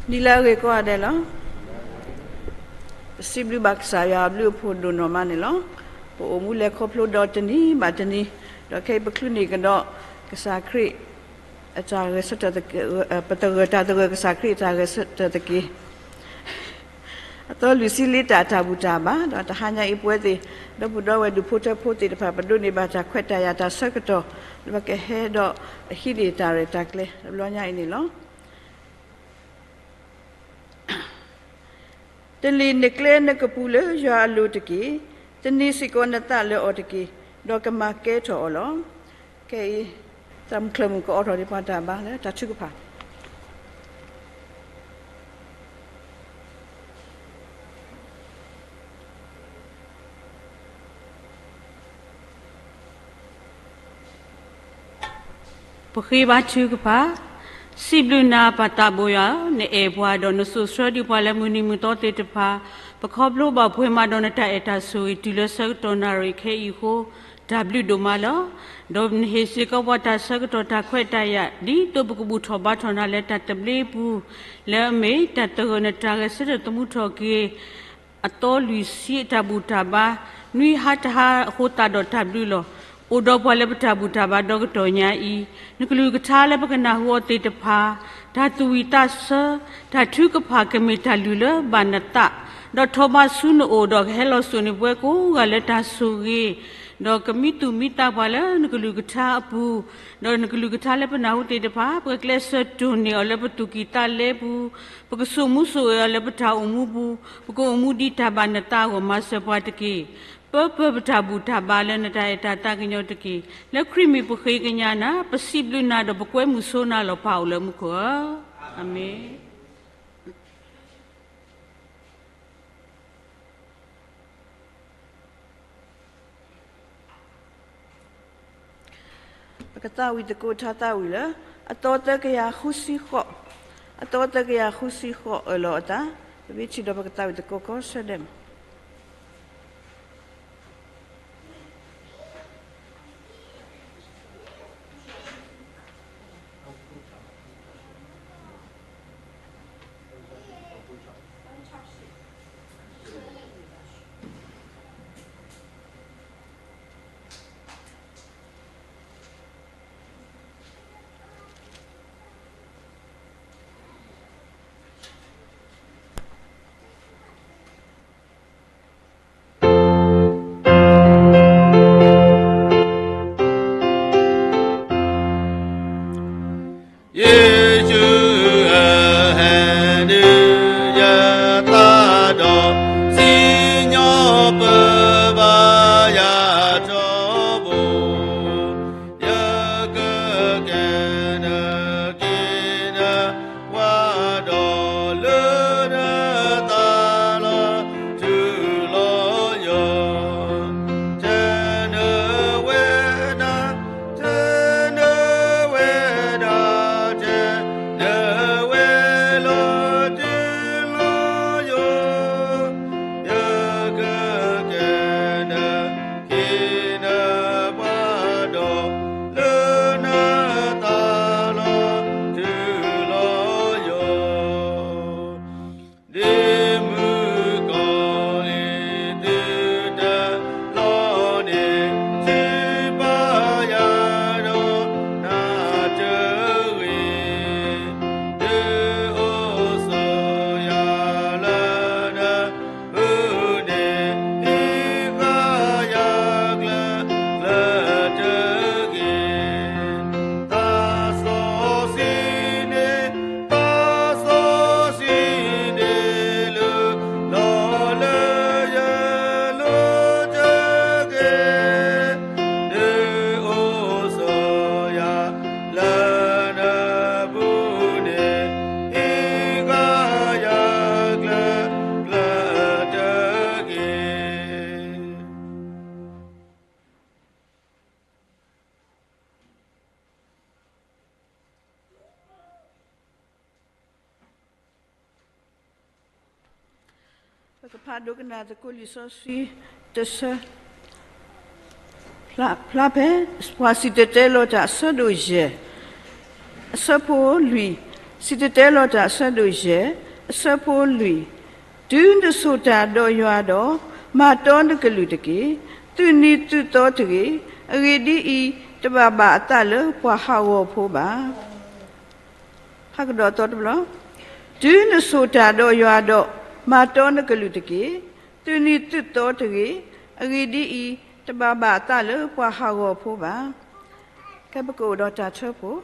နံၤလၢအဂ့ၤကိးဂၤဒဲးလီၤ. ပစံးဘျုးဘၣ်ကစၢ်ယွၤအဘျုးအဖှိၣ်ဒိၣ်နီၢ်မးန့ၣ်လီၤ. ပအိၣ်မူလဲၤခီဖျိဒီးတနံၤဘၣ်တနံၤ, ဒီးခဲအံၤပချုးန့ၢ်ကဒီးကစၢ်ခရံာ် အတၢ်ဂဲၤဆၢထၢၣ်သက့, ပတဂၢၢ်တၢ်သဂၢၢ်ကစၢ်ခရံာ်အတၢ်ဂဲၤဆၢထၢၣ်သက့ အသီလွံၢ်ဆံလံတၢ်တၢ်ဘူၣ်တၢ်ဘါ, ဒီးတဟါညါအံၤပဝဲသ့ၣ် ဒီပုၢ်ဒီဝဲၢ်ဒူၣ်ဖိထၢဖိသ့ၣ်တဖၣ် ပဒိးန့ၢ်ဘၣ်တၢ်ခွဲးတၢ်ယာ်တၢ်ဆၢကတီၢ်, ဒီးပကဟဲဒီးဟံးန့ၢ်တၢ်ရဲၣ်တၢ်ကျဲၤတဘျီညါအံၤန့ၣ်လီၤ. တလံၤနကျဲနကပူၤလၢယွၤအလိၤတက့ၢ်. သန့ၤစ့ၢ်ကီးနသးလၢအီၤတက့ၢ်, ဒီးကမၤကဲထီၣ်အီၤလီၤ. ခဲအံၤ သရၣ်မုၣ်ချၢၣ်မုၣ်ကအိးထီၣ်ဒံးပှၤတၢ်ဘါလၢတၢ်ထုကဖၣ် ပဃ့ဘါထုကဖၣ်. စံးဘျုးနၤပၢ်သးဘိယွၤ, နအဲၣ်ပှၤဒီးနစိာ်ဆှၢဒံးပှၤလၢမုၢ်နံၤမုၢ်သီသ့ၣ်တဖၣ်, ပခီဖျိဘၣ်ပှဲၤမးဒီးနတၢ်အဲၣ်တၢ်ဆိၣ်ဂ့ၤ တုၤလၢဆၢကတီၢ်နၣ်ရံၣ်ခဲအံၤအဃိ တၢ်ဘျုးဒိၣ်မးလီၤ. ဒီးနဟ့ၣ်စ့ၢ်ကီးပှၤတၢ်ဆၢကတီၢ်တၢ်ခွဲးတၢ်ယာ် ဒ်သိးပကဘူၣ်ထီၣ်ဘါထီၣ်နၤလၢတၢ်သဘျ့အပူၤ, လၢအမ့ၢ်တၢ်သဂၢၢ်နတၢ်ဂဲၤဆၢထၢၣ်သမူထီၣ်က့ၤ အသီလွံၢ်ဆံအတၢ်ဘူၣ်တၢ်ဘါ နွံဟါတဟါအဃိသတးဒီးတၢ်ဘျုးလီၤ. အိၣ်ဒီးပှၤလၢပတၢ်ဘူၣ်တၢ်ဘါဒီကတီၢ်ညါအံၤ, နကလုၢ်ကထါလၢပကနၢ်ဟူအီၤသ့ၣ်တဖၣ်, တၢ်သူၣ်ဝံၣ်သးဆၢ, တၢ်ထုကဖၣ်ကမ့ၢ်တၢ်လုၢ်လၢဘၣ်နသး, ဒီးထီၣ်ဘးဆူနအိၣ်ဒီးကဟဲလီၤစိာ်န့ၢ်ပှၤကိးဂၤလၢတၢ်ဆိၣ်ဂ့ၤ, ဒီးကမံသူၣ်မံသးပှၤလၢနကလုၢ်ကထါအပူၤ, ဒီးနကလုၢ်ကထါလၢပနၢ်ဟူသ့ၣ်တဖၣ် ပကကျဲးစၢးတိၢ်န့ၢ်အီၤလၢပသူၣ်ကံၢ်သးလဲပူၤ, ပကစိာ်မူစိာ်ဂဲၤအီၤလၢပတၢ်အိၣ်မူပူၤ, ပကအိၣ်မူဒ်တၢ်ဘၣ်နသးအဂီၢ်မၤစၢၤပှၤတက့ၢ်. ပၢပၢပတၢ်ဘူၣ်တၢ်ဘါလၢနတၢ်အဲၣ်တၢ်သးကညီၤတက့ၢ်. လၢခရံာ်မံၤပဃ့ကညးနၤ, ပစံးဘျုးနၤဒီးပကွဲမုာ်ဆိနၤလီၤ ပၢ်အိၣ်လၢမူခိၣ်ဧၢ. အၤမ့ၣ်. ပကသးဝံၣ်သကိးထါသးဝံၣ်လၢ အသီသၢကယၤဃုဆံဃိး, အသီသၢကယၤဃုဆံဃိး အၢၣ်လီၤအသး, ပမ့ၢ်ထံၣ်ဒီးပကသးဝံၣ်သကိးကီဆၢဒဲးမး. ယ့ၣ်ၡူးအဟဲနုာ်ယသးဒီး စံၣ်ညီၣ်ပၢဘါယၤထီဘိ, ယကကဲနက့ၤနပှၤဒီး လၢနသးလီၤ ထူလီၤယိာ်, ထဲနဝဲဒၣ် ထဲနဝဲဒၣ် ထဲနဝဲလီၤထူလီၤယိာ်, ယကကဲနက့ၤနပှၤဒီး လၢနသးလီၤ ထူလီၤယိာ်, ဒ်မုၣ်ကီၤလံၤ သုတလီၤန့ၢ် ထံပာ်ယၤဒီးနၤတဂ့ၤ, ဒုးအိၣ်ဆိးယၤလၢန ပူၤန့ၣ် ဟံးဃာ်ယၤကျၢၤကျၢၤတဂ့ၤ, သးစီဆှံန့ၣ် သးစီဆှံန့ၣ် လူလီၤလၢယလိၤတက့ၢ်, ဒုးအိၣ်ဆိးယၤလၢနပူၤန့ၣ် ဟံးဃာ်ယၤကျၢၤကျၢၤတက့ၢ်. ပကဖးဒိကနၣ်သကိးလံာ်စီဆှံ တဆၢ ဖျါ ဖျါဖဲ ပှၤစံၣ်တဲၤတဲလီၤတၢ် အဆၢဒိၣ်ယဲၢ် အဆၢဖိလွံၢ် စံၣ်တဲၤတဲလီၤတၢ် အဆၢဒိၣ်ယဲၢ်, အဆၢဖိလွံၢ်, တုၤနဆိၣ်တၢ်ဒီးယွၤဒီး, မၤတီနကလုၢ်တက့ၢ်. သုၣ်နံၤသုၣ်သီတဂ့ၤ. အဂ့ၢ်ဒ်အံၤ, တဘၣ်ဘၣ်အသးလၢပှၤဟးဂီၤဖိဘၣ်. ဟးကဒီးသီတဘျီ, တုၤနဆိၣ်တၢ်ဒီးယွၤဒီး, မၤတီနကလုၢ်တက့ၢ်. သုၣ်နံၤသုၣ်သီတဂ့ၤ. အဂ့ၢ်ဒ်အံၤ, တဘၣ်ဘၣ်အသးလၢပှၤဟးဂီၤဖိဘၣ်. ကဲပကအိၣ်ဒီးတၢ်ထၢဖှိၣ်,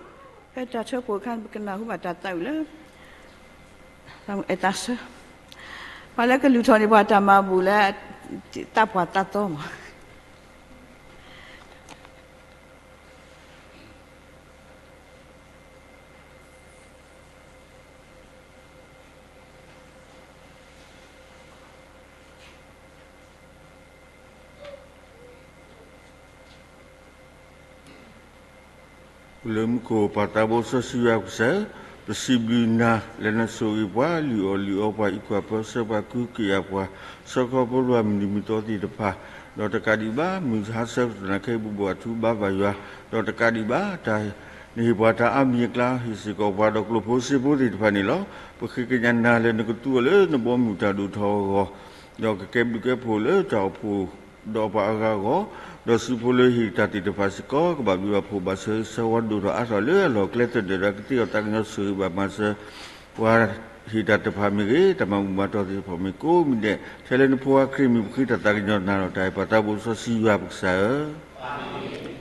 ဖဲတၢ်ထၢဖှိၣ်အခါ ပကနၢ်ဟူဘၣ်တၢ်သးဝံၣ်လၢ အဲၣ်သးဆၢ, ပှၤလၢကလုၢ်ထီၣ်န့ၢ်ပှၤတၢ်မၤဘူၣ်လၢ သးပှၢ်သးသီမး. ပလၢမူခိၣ်ပၢ်သးဘိစီဆှံယွၤကစၢ်, ပစံးဘျုးနၤလၢနဆိၣ်ဂ့ၤပှၤ လုၢ်အီၣ်လုၢ်အီပှၤ အံးကွၢ်ပၢဆှၢပှၤ ကူးက့ၤယၤပှၤ ဆှၢခီဖျိပှၤ မုၢ်နံၤမုၢ်သီသ့ၣ်တဖၣ်, ဒီးတကးဒံးဘၣ် မုၢ်ဟါဆၢကတီၢ်နၤခဲအံၤ ပဘိၣ်အထူဘါဘၣ်ယွၤ, ဒီးတကးဒံးဘၣ် တၢ်နဟ့ၣ်ပှၤတၢ်အါမံၤအကျါ ဟ့ၣ်စ့ၢ်ကီးပှၤဒီးကျိာ်ဖိစ့ဖိသ့ၣ်တဖၣ်န့ၣ်လီၤ. ပဃ့ကညးနၤလၢနကသူအီၤလၢနဘီမုၢ်တၢ်ဒိၣ်ထီၣ်အဂီၢ်, ဒီးကကဲဘျုးကဲဖှိၣ်လၢတၢ်အိၣ်ဖှိၣ်ဒီးပှၤအဂၤအဂီၢ်, ဒီးစုဖိလၢဟ့ၣ်တၢ်သ့ၣ်တဖၣ်စ့ၢ်ကီး ကဘၣ်ဘျုးဘၣ်ဖှိၣ်ဘၣ်ဆၢဂ့ၤဆၢဝါဒိၣ်ထီၣ်အါထီၣ်လၢအလီၢ်အကျဲသနၢၣ်ဒီး ကသ့အီၤသးကညီၤဆိၣ်ဂ့ၤဘၣ်မၤစၢၤ ပှၤဟ့ၣ်တၢ်တဖၣ်မ့ၢ်ဂ့ၤ, တၢ်မၤဘူၣ်မၤတီၢ်သ့ၣ်တဖၣ်မ့ၢ်ကိးမံၤဒဲး, ထဲလၢနဖိခွါခရံာ်မံၤ ပဃ့တၢ်သးကညီၤနၤလီၤ. တၢ်အဲၣ်ပၢ်သးဘိစီဆှံယွၤပကစၢ်ဧၢ.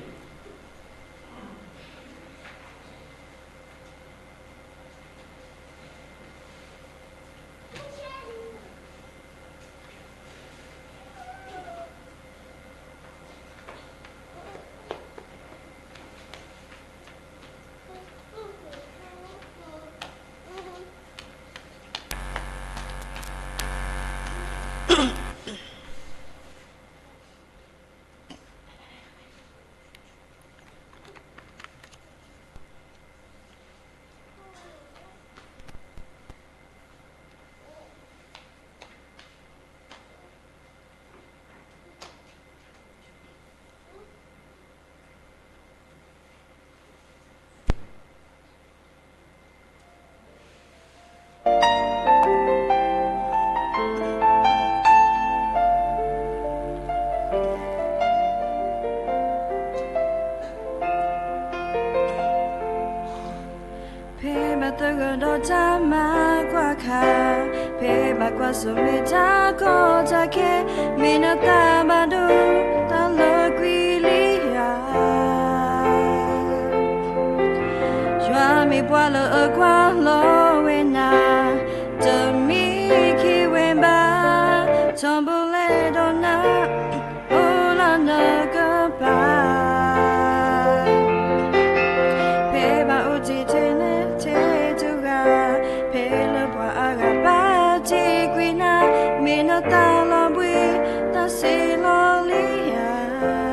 ဖဲဘၣ်သဂၢၢ်ဒီးတၢ်မၤကွၢ်ခါ, ဖဲဘၣ်ကွၢ်ဆၢၣ်မဲာ်တၢ်ကီတၢ်ခဲ, မ့ၢ်နသးဘၣ်ဒိတၢ်လၢကွံာ်လံဧါ. ယွၤမ့ၢ်ပှၤလၢအကွၢ်လီၤဝဲနၤ, တမံခ့ဝဲဘၣ်, ထီဘိလဲၤဒီးနၤ အိၣ်လၢနကပၤ ဖဲဘၣ်အိၣ်တ့ၢ်ထဲန့ၣ်ထဲတဂၤ, ဖဲလၢပှၤအါဂၤဘၣ်တ့ၢ်ကွံာ်နၤ, မ့ၢ်နသးလီၤဘှံး သးဆံးလီၤလံဧါ.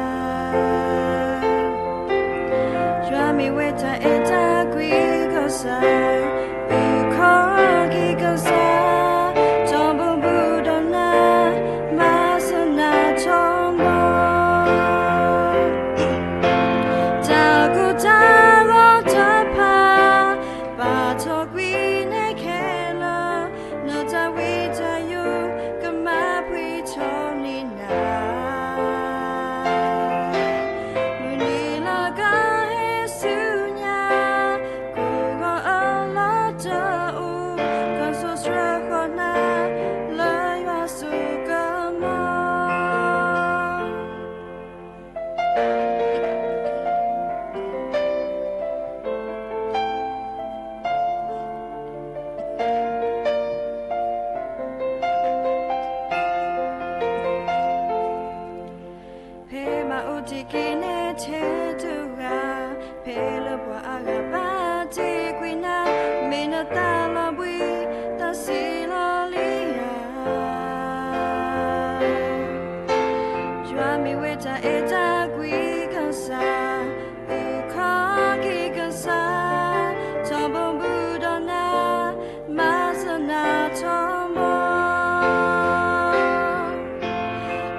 ယွၤမ့ၢ်ဝဲတၢ်အဲၣ်တၢ်ကွံကစၢ်, အုၣ်ခီၣ်က့ၤကစၢ်, ထီဘိဘူးဒီးနၤ, မၤစၢၤနၤထီဘိ တၢ်ကိၢ်တၢ်ဂီၤတဖၣ်, ဘၣ်ထီၣ်ကွံာ်န့ၣ်ခဲလၢာ်, နတၢ်ဝံတၢ်ယိးကမၤပှဲၤထီၣ်န့ၢ်နၤ, မုၢ်နံၤလၢကဟဲဆူညါ, ကိၢ်ဂီၤအလီၢ်တအိၣ်, ကဆိၣ်ဆှၢဃီၤနၤ, လၢယွၤစိကမီၤ ဖဲဘၣ်အိၣ်တ့ၢ်က့ၤန့ၣ်ထဲတဂၤ, ဖဲလၢပှၤအါဂၤဘၣ်တ့ၢ်ကွံာ်နၤ, မ့ၢ်နသးလီၤဘှံး သးဆံးလီၤလံဧါ. ယွၤမ့ၢ်ဝဲတၢ်အဲၣ်တၢ်ကွံကစၢ်, အုၣ်ခီၣ်က့ၤကစၢ်, ထီဘိဘူးဒီးနၤ, မၤစၢၤနၤထီဘိ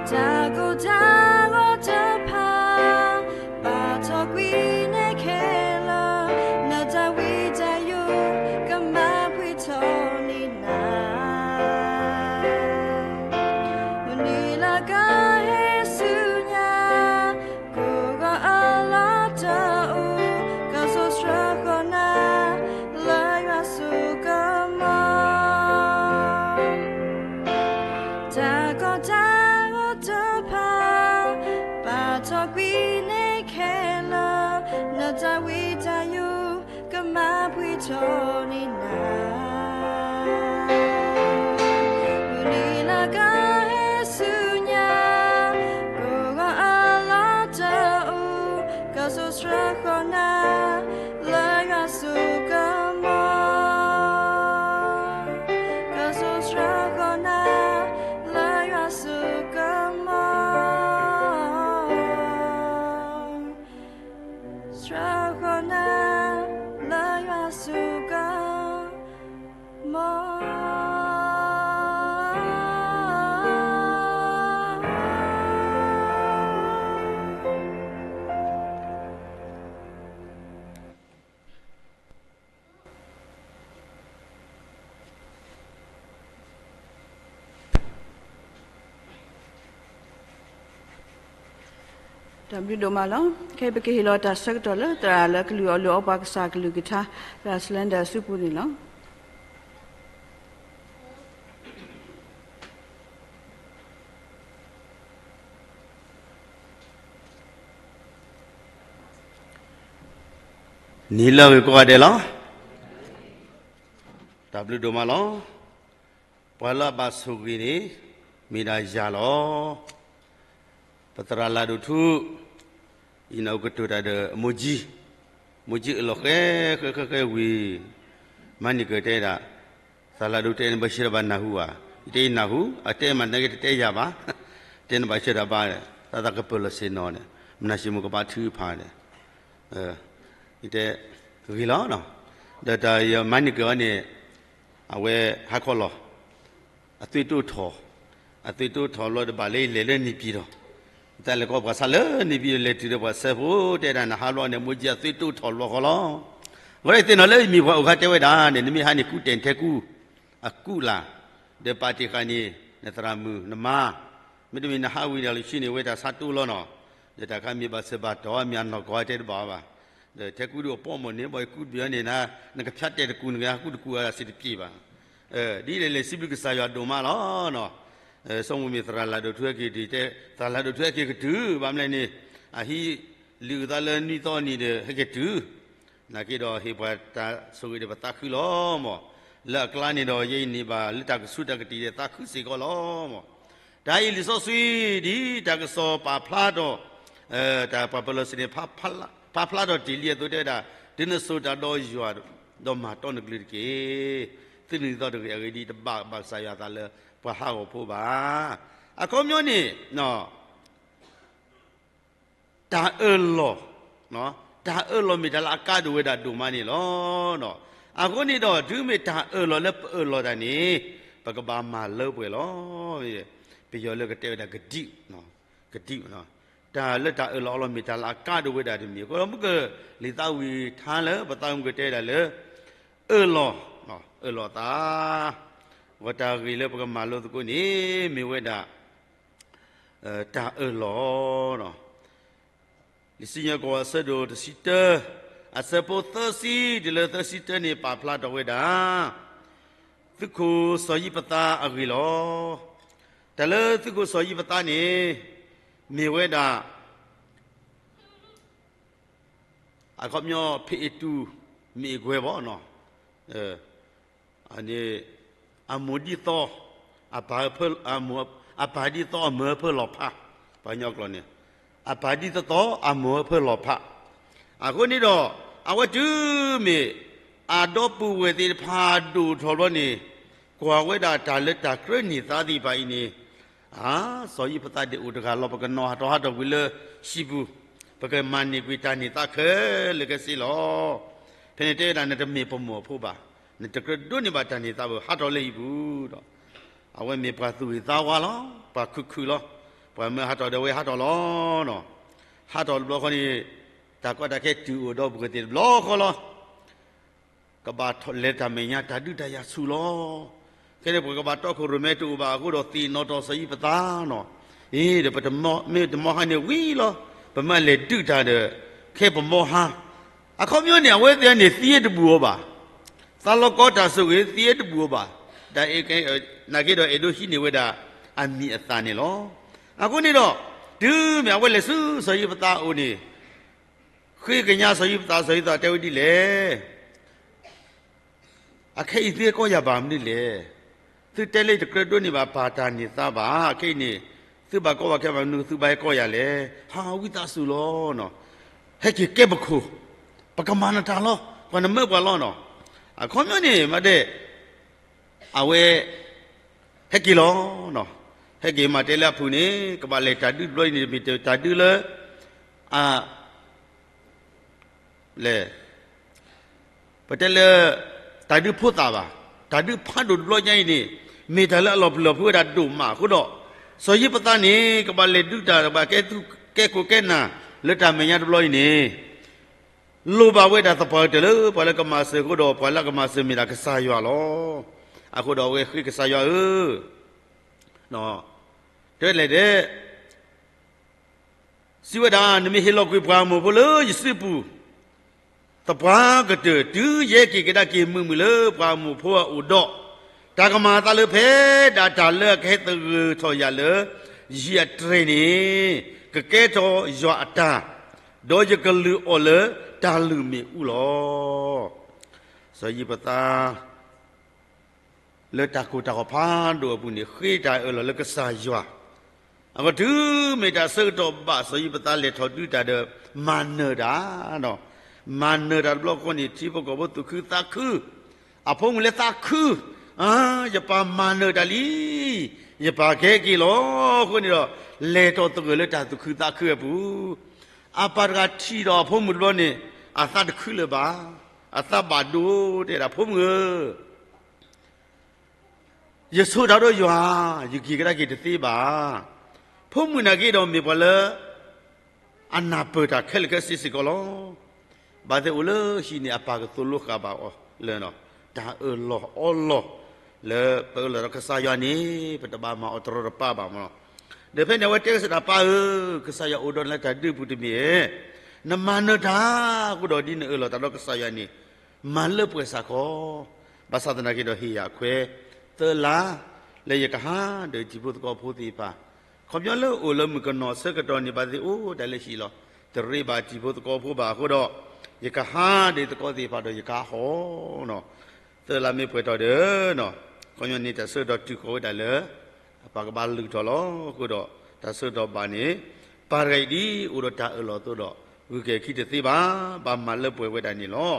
တၢ်ကိၢ်တၢ်ဂီၤတဖၣ်, ဘၣ်ထီၣ်ကွံာ်န့ၣ်ခဲလၢာ်, နတၢ်ဝံတၢ်ယိးက တၢ်ယူၢ်ကမၤပှဲၤထီၣ်န့ၢ်နၤ, မုၢ်နံၤလၢကဟဲဆူညါ, ကိးဂၤအလီၢ်တအိၣ်, ကစိာ်ဆှၢဃီၤနၤ လၢယွၤစိကမီၤ, ကစိာ်ဆှၢဃီၤနၤ လၢယွၤစိကမီၤ, ဆှၢဃီၤနၤ လၢယွၤစိကမီၤ. တၢ်ဘျုးဒိၣ်မးလီၤ. ခဲအံၤပကဟ့ၣ်လီၤတၢ်ဆၢကတီၢ်လၢ သရၣ်လၢကလုၢ်အီၣ်လုၢ်အီပှၤကစၢ်ကလုၢ်ကထါ သရၣ် Slender စုပူၤန့ၣ်လီၤ. နံၤလၢအဂ့ၤကိးဂၤဒဲးလီၤ. တၢ်ဘျုးဒိၣ်မးလီၤ. ပှၤလၢအဘၣ်ဆိၣ်ဂ့ၤန့ၣ် မ့ၢ်ဒၣ်ယၤလီၤ. ပသရၣ်လၢ်ဒိၣ်ထူ အံၤန့ၣ်အိၣ်ကတိၤတၢ်ဒီးအမိၢ်ကၠံ, မိၢ်ကၠံအၢၣ်လီၤဃဲဃဲဃဲဃဲဝံၤ, မၤန့ၢ်ကၢၤတဲဒၣ်, သရၣ်လၢ်ဒိၣ်တဲနဘၣ်ဆှၢတၢ်ဘၣ်နၢ်ဟူဧါ, ယတဲနၢ်ဟူ, အတဲမၤနၢၤက့ၤတတဲယၤဘၣ်, တဲနဘၣ်ဆှၢတၢ်ဘၣ်, သးသးကပၢၢ်လီၤဆ့ၣ်နီၤန့ၣ်, မနၤစ့မိၢ်ကဘၣ်ထုကဖၣ်န့ၣ်, ယတဲ, ဂ့ၤလီၤ, ဒီးတၢ်ယမၤန့ၢ်ကၢၤအီၤန့ၣ်, အဝဲဟါခီလီၤ အသွံၣ်တိၣ်ထီၣ်, အသွံၣ်တိၣ်ထီၣ်ဘျီဒီးဘၣ်လၢယလဲၤလၢန့ၣ်ပံၤဒီး, တၢ်လဲၤကီပှၤဆါလၢန့ၣ်ပံၤဒီး လဲၤတုၤဒီးပှၤဆၢဖိတဲဒၣ် နဟးဘျီန့ၣ် မိၢ်ကၠံအသွံၣ်တိၣ်ထီၣ်ဘျီဃီလီၤ. အဃိဒီးသ့ၣ်နီၣ်လၢယမ့ၢ်ပှၤအိၣ်ခါတဲဝဲဒၣ်န့ၣ် နမ့ၢ်ဟးန့ၣ်ကူၣ်တဲာ်ထဲကူၣ်, အကူၣ်လၢ်, ဒီးပာ်တ့ၢ်ဃာ်န့ၣ် နသရၣ်မုၣ်နမါ, မ့တမ့ၢ်နဟးဝံၤဒီးလၢဆံန့ၣ် ဝဲတၢ်ဆါတိၢ်လီၤနီၤ, ဒီးတၢ်ခါမ့ၢ်ဘၣ်စၢၤဘၣ်တီၢ် မ့ၢ်အနီၢ်ကီၢ်တဲတဘၣ်ဘၣ် ဒီးထဲကူၣ်ဒုးအပိာ်မုၣ်န့ၣ် ဘၣ်ယကူၣ်တဘ့ၣ်အီၤန့ၣ် နကဖၠါတဲာ်တကူၣ် နကဟးကူၣ်တကူၣ်အစ့တပျ့ၤဘၣ်. ဒ်လဲၣ်လဲၣ် စံးဘျုးကစၢ်ယွၤဒိၣ်မးလီၤ. စီၤမိၣ်မ့ၢ်သရၣ်လၢ်ဒိၣ်ထူဟဲက့ၤတုၤ, သရၣ်လၢ်ဒိၣ်ထူဟဲက့ၤကတုၤ ဘၣ်မနုၤလဲၣ်န့ၣ်, အဟံးလုၢ်အသးလၢနွံသီနံၤဒီးဟဲက့ၤတုၤ နာ်က့ဒီးဟ့ၣ်ပှၤတၢ်ဆိၣ်ဂ့ၤဒီးပသးခုလီၤမၢ်. လၢအကျါန့ၣ်ဒီး ယဲအံၤန့ၣ်ဘၣ်လၢတၢ်ကဆူးတၢ်ကတံာ်ဒီးသးခုစ့ၢ်ကီးလီၤမၢ်. တၢ်အံၤလံာ်စီဆှံ ဒ်တၢ်ကစီၣ်ပာ်ဖျါထီၣ်, တၢ်ပှၤပၢၤလီၢ်ဆ့ၣ်န့ၣ် ပာ်ဖျါထီၣ်တ့ၢ်လံအသိးတဲဝဲဒၣ်, တုၤနစိာ်တၢ်ဒီးယွၤ, ဒီးမၤတီနကလုၢ်တက့ၢ်. သုနုၤသီတဂ့ၤအဂ့ၢ်ဒ်အံၤ တဘၣ်ဘၣ်ကစၢ်ယွၤအသးလၢပှၤဟးဂီၤဖိဘၣ်. အခီပညီန့ၣ် တၢ်အၢၣ်လီၤ, တၢ်အၢၣ်လီၤမ့ၢ်တၢ်လၢအကါဒိၣ်ဝဲဒၣ်ဒိၣ်မးန့ၣ်လီၤ. အဃိန့ၣ်ဒီး တုၤမ့ၢ်တၢ်အၢၣ်လီၤလၢပအၢၣ်လီၤတၢ်န့ၣ်, ပကဘၣ်မၤလၢပှဲၤလီၤ. ပယီၤလၢကတဲဝဲဒၣ် ကဒံး, ကဒံး, တၢ်လၢတၢ်အၢၣ်လီၤအီလီၤမ့ၢ်တၢ်လၢအကါဒိၣ်ဝဲဒၣ်တမံၤ, အဃိဒီးမုၢ်ကလံာ်သးဝံၣ်ထါလၢပသးမုၢ်ကတဲဒၣ်လၢ အၢၣ်လီၤ, အၢၣ်လီၤသး, ဂီၤတၢ်ဂ့ၢ်လၢပကမၤလိသကိးန့ၣ် မ့ၢ်ဝဲဒၣ် တၢ်အၢၣ်လီၤ. လံာ်စံၣ်ညီၣ်ကွီၢ်အဆၢဒိၣ်တဆံတၢ, အဆၢဖိသၢဆံတုၤလၢသၢဆံတၢန့ၣ် ပာ်ဖျါထီၣ်ဝဲဒၣ် သုးခိၣ်စီၤယံးဖသးအဂ့ၢ်လီၤ. တၢ်လၢသုးခိၣ်စီၤယံးဖသးန့ၣ် မ့ၢ်ဝဲဒၣ် အခီပညီ ဖံးအတူး မ့ၢ်အကွဲၤဘၣ်နီၤ, အမိၢ်ဒ်သိး အပၢ်ဒ်သိးအမုၢ်အဖၢလီၤဖး, ပှၤကညီကျိာ်န့ၣ် အပၢ်ဒ်သိးသိး အမုၢ်အဖၢလီၤဖး. အဃိန့ၣ်ဒီး အဝဲတုၤမ့ၢ် အဒီပုၢ်ဝဲၢ်သ့ၣ်တဖၣ်ဒိၣ်ထီၣ်ဘျီန့ၣ် ကွၢ်ဝဲဒၣ်တၢ်လၢတၢ်ကြၢးန့ၢ်သါသ့ၣ်တဖၣ်အံၤန့ၣ် အါ, စီၤယံးဖသးဒ်အိၣ်တဂၤလီၤ ပကနီၤဟးထီၣ်ဟးထီၣ်ကွံာ်လၢဟံၣ်ပူၤ, ပကမၤန့ၢ်ကွံာ်တၢ်န့ၢ်သါခဲလၢာ်ခဲဆ့လီၤ. ဖဲန့ၣ်တဲဝဲဒၣ် နတမ့ၢ်ပမိၢ်အဖိဘၣ်, နတကြၢးဒိးန့ၢ်ဘၣ်တၢ်န့ၢ်သါဘၣ်, ဟးထီၣ်လၢဟံၣ်ပူၤဒီး အဝဲမ့ၢ်ပှၤသူၣ်ဂ့ၤသးဝါလီၤ, ပှၤခုၣ်ခုၣ်လီၤ, ပှၤမၢဟးထီၣ်ဒီးဝဲဟးထီၣ်လီၤ. ဟးထီၣ်တဘျီဃီန့ၣ် တၢ်ကီတၢ်ခဲတုၤအိၣ်ဒီးပူၤကွံာ်သ့ၣ်တဘျီဃီလီၤ. ကဘၣ်လဲၤတၢ်မဲာ်ညါတၢ်ဒုးတၢ်ယၤဆူၣ်လီၤ. ခဲန့ၣ်ပှၤကဘၣ်တီခိၣ်ရိၣ်မဲတအိၣ်ဘၣ်အဃိဒီးသ့ၣ်နီၣ်ထီၣ်စီၤယံးဖသးနီၤ, အ့ ဒီးပမ့ၢ်တမီဟါန့ၣ်ဝံၤလီၤ, ပမ့ၢ်လဲၤဒုးတၢ်ဒီး ခဲပမီဟါ, အခီပညီန့ၣ် အဝဲသ့ၣ်န့ၣ်သံတဘူၣ်အီၤဘၣ်, သးလီၤကီတၢ်ဆိၣ်ဂ့ၤသံတဘူၣ်အီၤဘၣ်, တၢ်အဲၣ်ကဲ နာ်က့ဒီးအဲၣ်ဒိးဟံးန့ၢ်ဝဲဒၣ်အမံၤအသၣ်န့ၣ်လီၤ. အဃိန့ၣ်ဒီး တုၤမ့ၢ်အဝဲလဲၤဆူစီၤယံးဖသးအအိၣ်န့ၣ် ဃ့ကညးစီၤယံးဖသး, စီၤယံးဖသးတဲဝဲဒ်လဲၣ်. အခဲအံၤသုဟဲကီၢ်ယၤဘၣ်မနုၤလဲၣ်. သုတဲလၢယတကြၢးဒိးန့ၢ်ဘၣ်ပၢ်တၢ်န့ၢ်သါဘၣ်. အခဲအံၤန့ၣ် သုဘၣ်ကီဘၣ်ခဲဘၣ်မနုၤ သုဘၣ်ဟဲကီၢ်ယၤလဲၣ်. ဟးဝံသးစူၤလီၤ. ဟဲက့ၤကဲပခိၣ်, ပကမၤနတၢ်လီၤ, ပှၤနမၢပှၤလီၤနီၤ. အခီပညီန့ၣ် မၤဒဲး အဝဲ ဟဲက့ၤလီၤ. ဟဲက့ၤမၤတဲလၢအဖုၣ်န့ၣ် ကဘၣ်လဲၤတၢ်ဒုးတဘျီအံၤန့ၣ် မ့ၢ်တၢ်ဒုးလၢ အ လဲၣ်, ပတဲလၢ တၢ်ဒုးဖိသၣ်ဘၣ်, တၢ်ဒုးဖးဒိၣ်တဘျီညါအံၤန့ၣ် မ့ၢ်တၢ်လၢအလီၤပျံၤလီၤဖုးဝဲဒၣ်ဒိၣ်မးအဃိဒီး စီၤယံးဖသးန့ၣ် ကဘၣ်လဲၤဒုးတၢ် ကဘၣ်ကဲသုးကဲခိၣ်ကဲနၢ်လၢတၢ်မဲာ်ညါတဘျီအံၤန့ၣ် လိၣ်ဘၣ်ဝဲဒၣ်သပှၢ်ကတၢၢ်လၢပှၤလၢကမၤစၢၤအဃိဒီး ပှၤလၢကမၤစၢၤမ့ၢ်ဒၣ်ကစၢ်ယွၤလီၤ. အဃိဒီးအဝဲဃ့ကစၢ်ယွၤဧၢ တဲလဲၣ်ဒဲး စံးဝဲဒၣ် နမ့ၢ်ဟ့ၣ်လီၤကွံာ်ပှၤအမိၢ်ဖိလၢယစုပူၤ သပှၢ်ကတၢၢ် တုၤယဟဲက့ၤကဒါက့ၤမုာ်မုာ်လၢပှၤအမိၢ်ဖိအအိၣ်ဒီး တၢ်ကမၤအသးလၢဖဲဒၣ်တၢ်လၢအကဟဲသဂၢၢ်ထီၣ်ယၤလၢ ယံၤအတြဲၤန့ၣ် ကကဲထီၣ်ယွၤအတၢ်, ဒီးယကလုၢ်အီၣ်လၢတၢ်လုၢ်မ့ၣ်အူလီၤ. စီၤယံးဖသး လၢတၢ်ကိၢ်တၢ်ဂီၤဖးဒိၣ်အပူၤန့ၣ် ဃ့တၢ်အၢၣ်လီၤလၢကစၢ်ယွၤ, အဃိတုၤမ့ၢ်တၢ်ဆၢကတီၢ်ဘၣ် စီၤယံးဖသးလဲၤထီၣ်ဒုးတၢ်ဒီး မၤနၢၤတၢ်ဒီး မၤနၢၤတၢ်တဘျီဃီန့ၣ် ထံဖိကီၢ်ဖိသူၣ်ခုသးခု, အဖိမုၣ်လၢသးခု, ယပၢ်မၤနၢၤတၢ်လံ, ယပၢ်ကဟဲက့ၤလီၤ. အဃိန့ၣ်ဒီး လဲၤထီၣ်သဂၢၢ်လၢတၢ်သူၣ်ခုသးခုအပူၤ, အပၢ်တဂၤထံၣ်ဒီးအဖိမုၣ်တဘျီန့ၣ် အသးတခုလၢၤဘၣ်, အသးဘၣ်ဒိ တဲဒၣ် ဖိမုၣ်ဧၢ ယဆိၣ်တၢ်ဒီးယွၤ, ယက့ၤကဒါက့ၤတသ့ဘၣ်. ဖိမုၣ်နာ်က့ဒီးမ့ၢ်ပှၤလၢ အနၢ်ပၢၢ်တၢ်ခဲလၢာ်ခဲဆ့စ့ၢ်ကီးလီၤ. ဘၣ်သ့ၣ်အိၣ်လၢဟံၣ်န့ၣ် အပၢ်ကသိၣ်လိဃာ်ဘၣ်အီၤလၢ တၢ်အၢၣ်လီၤအီလီၤ လၢပအၢၣ်လီၤဒီးကစၢ်ယွၤန့ၣ် ပတဘၣ်မၤအီၤတရီတပါဘၣ်မးလီၤ. ဒီးဖဲန့ၣ်အဝဲတဲကစၢ်ဒၣ် ပၢ်ဧၢ, ကစၢ်ယွၤအိၣ်ဒီးနၤလၢတၢ်ဒုးပူၤတမ့ၢ်ဧါ. နမၤနၢၤတၢ်အဃိဒီး ဒ်နအၢၣ်လီၤတၢ်ဒီးကစၢ်ယွၤန့ၣ် မၤလၢပှဲၤစ့ၢ်ကီး, ဘၣ်ဆၣ်သနာ်က့ဒီးဟ့ၣ်ယၤအခွဲးသၢလါ လၢယကဟးဒီးတံၤဖိသကိးဖိသ့ၣ်တဖၣ်, ခီပညီလၢအိၣ်လၢမုၣ်ကနီၤဆၢကတီၢ်န့ၣ် ဘၣ်သ့ၣ်အိၣ်ဒၣ်လၢဟံၣ်လီၤ. တရ့ဘၣ်တံၤဖိသကိးဖိဘၣ်အဃိဒီး ယကဟးဒီးသကိးသ့ၣ်တဖၣ်ဒီးယကဟးဟီၣ်နီၤ. သၢလါမ့ၢ်ပှဲၤထီၣ်ဒီး ခီပညီန့ၣ် တၢ်ဆၢကတီၢ်တုၤဃီၤဝဲဒၣ်လၢ အပၢ်ကဘၣ်လုၢ်ထီၣ်လီၤ. အဃိဒီး တၢ်ဆၢကတီၢ်ဘၣ်န့ၣ် ပၢ်တဂၤအံၤဒ်အိၣ်ဒီးတၢ်အၢၣ်လီၤအသိးဒီး ဂုၤက့ၤခံတသ့ဘၣ်, ဘၣ်မၤလၢပှဲၤဝဲဒၣ်န့ၣ်လီၤ.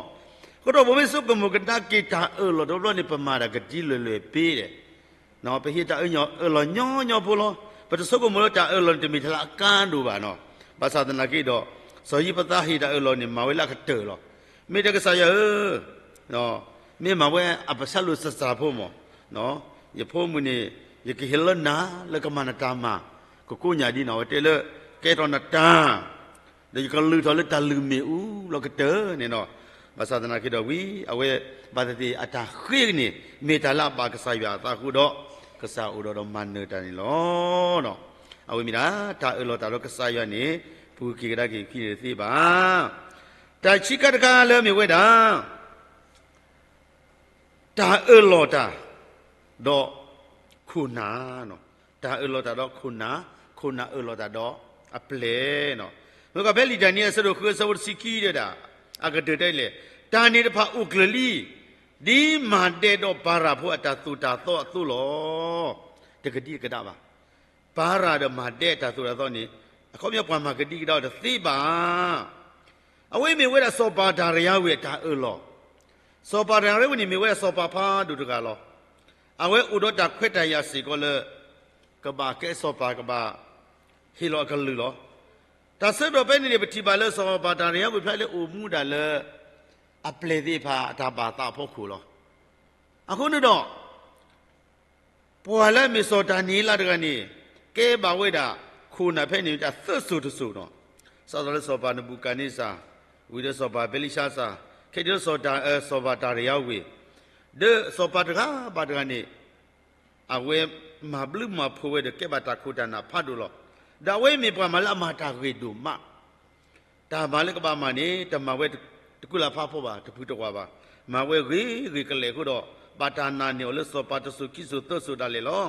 အဃိဒီး ပမ့ၢ်ဆိကမိၣ်ကဒါက့ၤတၢ်အၢၣ်လီၤတဘျီန့ၣ် ပမၤတၢ်ကဒ်လဲာ်လဲာ်ပ့ၤဒဲး ပဟ့ၣ်တၢ်အၢၣ်လီၤညီညီဖိလီၤ. ပတဆိကမိၣ်လၢတၢ်အၢၣ်လီၤန့ၣ် တမ့ၢ်တၢ်လၢအကါဒိၣ်ဘၣ်နီၤ. ဘၣ်ဆၣ်သနာ်က့ဒီး စီၤယံးဖသးဟ့ၣ်တၢ်အၢၣ်လီၤန့ၣ် မၤဝဲလၢအကတၢၢ်လီၤ. မ့ၢ်တဲကစၢ်ယွၤဧၢ, မ့ၢ်မၤဝဲအပစၢ်လိာ်စၢ်ဖိမး, ယဖိမုၣ်န့ၣ် ယကဟ့ၣ်လၢနၤလၢကမၤနတၢ်မၤ ကကိးညၣ်ဒ်နီၤ, အဝဲတဲလၢ ကဲထီၣ်နတၢ် ဒီးယကလုၢ်ထီၣ်လၢတၢ်လုၢ်မ့ၣ်အူလီၤကတၢၢ်န့ၣ်နီၤ. ဘၣ်ဆၣ်သနာ်က့ဒီးဝံၤ အဝဲဘၣ်သ့ၣ်သ့ၣ်အတၢ်ဃ့န့ၣ် မ့ၢ်တၢ်လၢအဘၣ်ကစၢ်ယွၤအသးအဃိဒီး ကစၢ်အိၣ်ဒီးဒီးမၤနၢၤတၢ်န့ၣ်လီၤ. အဝဲမ့ၢ်ဒၣ် တၢ်အၢၣ်လီၤတၢ်ဒီးကစၢ်ယွၤန့ၣ် ပူၤက့ၤကဒါက့ၤခံန့ၣ်တသ့ဘၣ်. တၢ်ဆံးခါတခါလၢမ့ၢ်ဝဲဒၣ် တၢ်အၢၣ်လီၤတၢ် ဒီးခိၣ်နၢ်, တၢ်အၢၣ်လီၤတၢ်ဒီးခိၣ်နၢ်, ခိၣ်နၢ်အၢၣ်လီၤတၢ်ဒီးအပျဲၢ်နီၤ. မ့ၢ်ကီးဖဲလံာ်ဒၤနံးယ့လးအဆၢဒိၣ်ဃုအဆၢဖိတဆံခံဒီးဒၣ် အကတၢၢ်တဲလဲၣ်, တၢ်န့ၣ်တဖၣ်အိၣ်ကျၢၤလံ, ဒ်မၤဒဲးဒီးပၤရၤဖိအတၢ်သိၣ်တၢ်သီအသိးလီၤ. တကဒံကဒါဘၣ်. ပၤရၤဒီးမၤဒဲးအတၢ်သိၣ်တၢ်သီန့ၣ် အခီပညီပှၤမၤကဒံကဒါအီၤတသ့ဘၣ်. အဝဲမ့ၢ်ဝဲဒၣ်စီၤပၤဒၤရံယၤဝ့ၤအတၢ်အၢၣ်လီၤ. စီၤပၤဒၤရံယၤဝ့ၤန့ၣ် မ့ၢ်ဝဲဒၣ်စီၤပၤဖးဒိၣ်တဂၤလီၤ. အဝဲအိၣ်ဒီးတၢ်ခွဲးတၢ်ယာ်စ့ၢ်ကီးလၢ ကဘၣ်ကဲစီၤပၤ ကဘၣ်ဟ့ၣ်လီၤအကလုၢ်လီၤ. တၢ်ဆၢကတီၢ်ဖဲန့ၣ်န့ၣ် ပထံၣ်ဘၣ်လၢစီၤပၤဒၤရံယၤဝ့ၤဖျါလၢအိၣ်မူဒၣ်လၢ အပျဲၢ်သ့ၣ်တဖၣ်အတၢ်ဘၣ်သးအဖီခိၣ်လီၤ. အဃိန့ၣ်ဒီး ပှၤလၢအမ့ၢ်စီၤဒၤနံးယ့လးတဂၤန့ၣ် ကဲဘၣ်ဝဲဒၣ်ခိၣ်နၢ်ဖဲန့ၣ် တၢ်သၢစိၤတစိၤနီၤ. စးထီၣ်လၢစီၤပၤနဘူၤခၣ်န့စၢ်, ဝံၤဒီးစီၤပၤဘဲလံၡါစၢ်, ခဲအံၤဒီး စီၤပၤဒၤရံယၤဝ့ၤ, ဒီးစီၤပၤတဂၤဘၣ်တဂၤန့ၣ် အဝဲမၤဘျုးမၤဖှိၣ်ဝဲဒီးကဲဘၣ်တၢ်ခိၣ်တၢ်နၢ်ဖးဒိၣ်လီၤ. ဒီးအဝဲမ့ၢ်ပှၤမၤလၢအမၤတၢ်ဂ့ၤဒိၣ်မး တၢ်မၤလၢကဘၣ်မၤန့ၣ် တမၤဝဲတကူလၢ်ဖးဖိဘၣ်, တဖုတကွၢ်ဘၣ်, မၤဝဲဂ့ၤဂ့ၤကလဲာ်အဃိဒီး ဘၣ်တၢ်နာ်န့ၢ်အီၤလၢစီၤပၤတစိၤခံစိၤသၢစိၤဒၣ်လဲာ်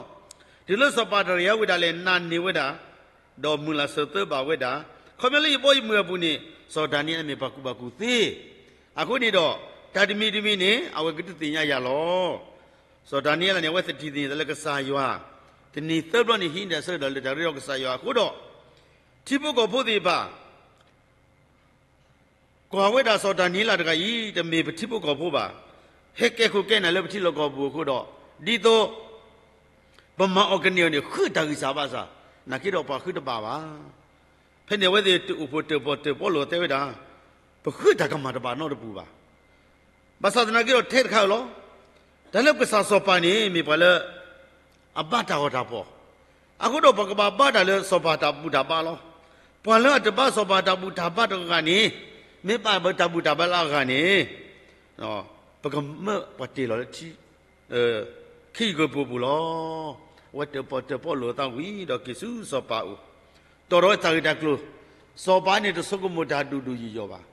လီၤ. တုၤလၢစီၤပၤဒၤရံယၤဝ့ၤဒၣ်လဲာ်နာ်န့ၢ်ဝဲဒၣ်, ဒီးမုာ်လၤစၢၤသၢဘၣ်ဝဲဒၣ်, ခီပညီလၢယဘီယမုၢ်အပူၤန့ၣ် စီၤဒၤနံးယ့လးမ့ၢ်ပှၤကူၣ်ဘၣ်ကူၣ်သ့, အဃိန့ၣ်ဒီး တၢ်တမံၤတမံၤန့ၣ် အဝဲကဒုးသ့ၣ်ညါယၤလီၤ. စီၤဒၤနံးယ့လးန့ၣ် အဝဲသထံၣ်သ့ၣ်ညါလၢကစၢ်ယွၤ တနံၤသၢဘျီန့ၣ် ဟံးန့ၢ်အဆၢကတီၢ်လၢတၢ်ရ့ဒီးကစၢ်ယွၤအဃိဒီး ထံဖိကီၢ်ဖိသ့ၣ်တဖၣ် ကွၢ်ဝဲဒၣ်စီၤဒၤနံးယ့လးတဂၤအံၤ တမ့ၢ်ပထံဖိကီၢ်ဖိဘၣ်. ဟဲကဲခိၣ်ကဲနၢ်လၢပထံလီၢ်ကီၢ်ပူၤအဃိဒီး ဒ်သိး ပမၤအီၤကန့ၢ်အီၤန့ၣ် ဃုတၢ်ဂံၢ်စၢ်ဘါစၢ်, နာ်က့ဒီးပှၤဃုတဘၣ်ဘၣ်. ဖဲန့ၣ်အဝဲသ့ၣ်တအိၣ်ဖှိၣ်တၢၣ်ပီၣ်တၢၣ်ပီလိာ်တဲဝဲဒၣ်, ပဃုတၢ်ကမၣ်တဘၣ်နီတပူၤဘၣ်. ဘၣ်ဆၣ်သနာ်က့ဒီးထဲတခါဧိၤလီၤ. တၢ်လၢကစၢ်စီၤပၤန့ၣ် မ့ၢ်ပှၤလၢ အဘါတၢ်ဂီၤတၢ်ဖီၣ်, အဃိဒီးပှၤကဘၣ်ဘါတၢ်လၢစီၤပၤတၢ်ဘူၣ်တၢ်ဘါလီၤ. ပှၤလၢအတဘါစီၤပၤတၢ်ဘူၣ်တၢ်ဘါတဂၤန့ၣ်, မ့ၢ်ဘၣ်တၢ်ဘူၣ်တၢ်ဘါလၢအဂၤန့ၣ် ပကမၢပှၤတ့ၢ်လီၤလၢထံ ခ့ယုၢ်ကပူၤပူၤလီၤ. အဝဲတၢၣ်ပီၣ်တၢၣ်ပီလိာ်အသးဝံၤဒီးက့ၤဆူစီၤပၤအအိၣ်, တီၣ်ထီၣ်ဝဲတၢ်ဂ့ၢ်တၢ်ကျိၤ, စီၤပၤန့ၣ်တဆိကမိၣ်တၢ်ဒိၣ်ဒိၣ်ယိာ်ယိာ်ဘၣ်.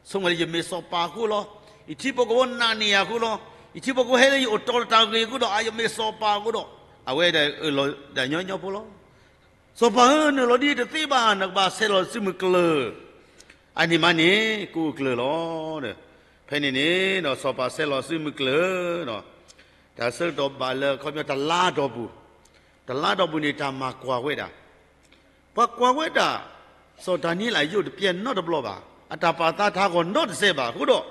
ဆိကမိၣ်လၢယမ့ၢ်စီၤပၤအဃိလီၤ. ယထံဖိကီၢ်ဖိနာ်န့ၢ်ယၤအဃိလီၤ. ယထံဖိကီၢ်ဖိဟဲလၢယအိၣ်တီၣ်တၢ်ဂ့ၢ်အဃိဒီး အယမ့ၢ်စီၤပၤအဃိဒီး အဝဲဒၣ်အၢၣ်လီၤဒၣ်ညီညီဖိလီၤ. စီၤပၤဧၢ, နအၢၣ်လီၤဒ်အံၤတသ့ဘၣ်, နကဘၣ်ဆဲးလီၤဆူမုၢ်ကျၢၤ, အန့ၣ်မးန့ၣ် ကအိၣ်ကျၢၤလီၤ. ဖဲန့ၣ်န့ၣ်ဒီး စီၤပၤဆဲးလီၤဆူမုၢ်ကျၢၤဒီး တၢ်ဆၢကတီၢ်ဘၣ်လၢအခီပညီတလါအတီၢ်ပူၤ, တလါအတီၢ်ပူၤန့ၣ် တၢ်မၤကွၢ်ဝဲဒၣ်, ပှၤကွၢ်ဝဲဒၣ် စီၤဒၤနံးယ့လးယိၣ်တပျဲၢ်နီတဘျီဘၣ်, အတၢ်ပာ်သးတဟးဂီၤနီတစဲးဘၣ်အဃိဒီး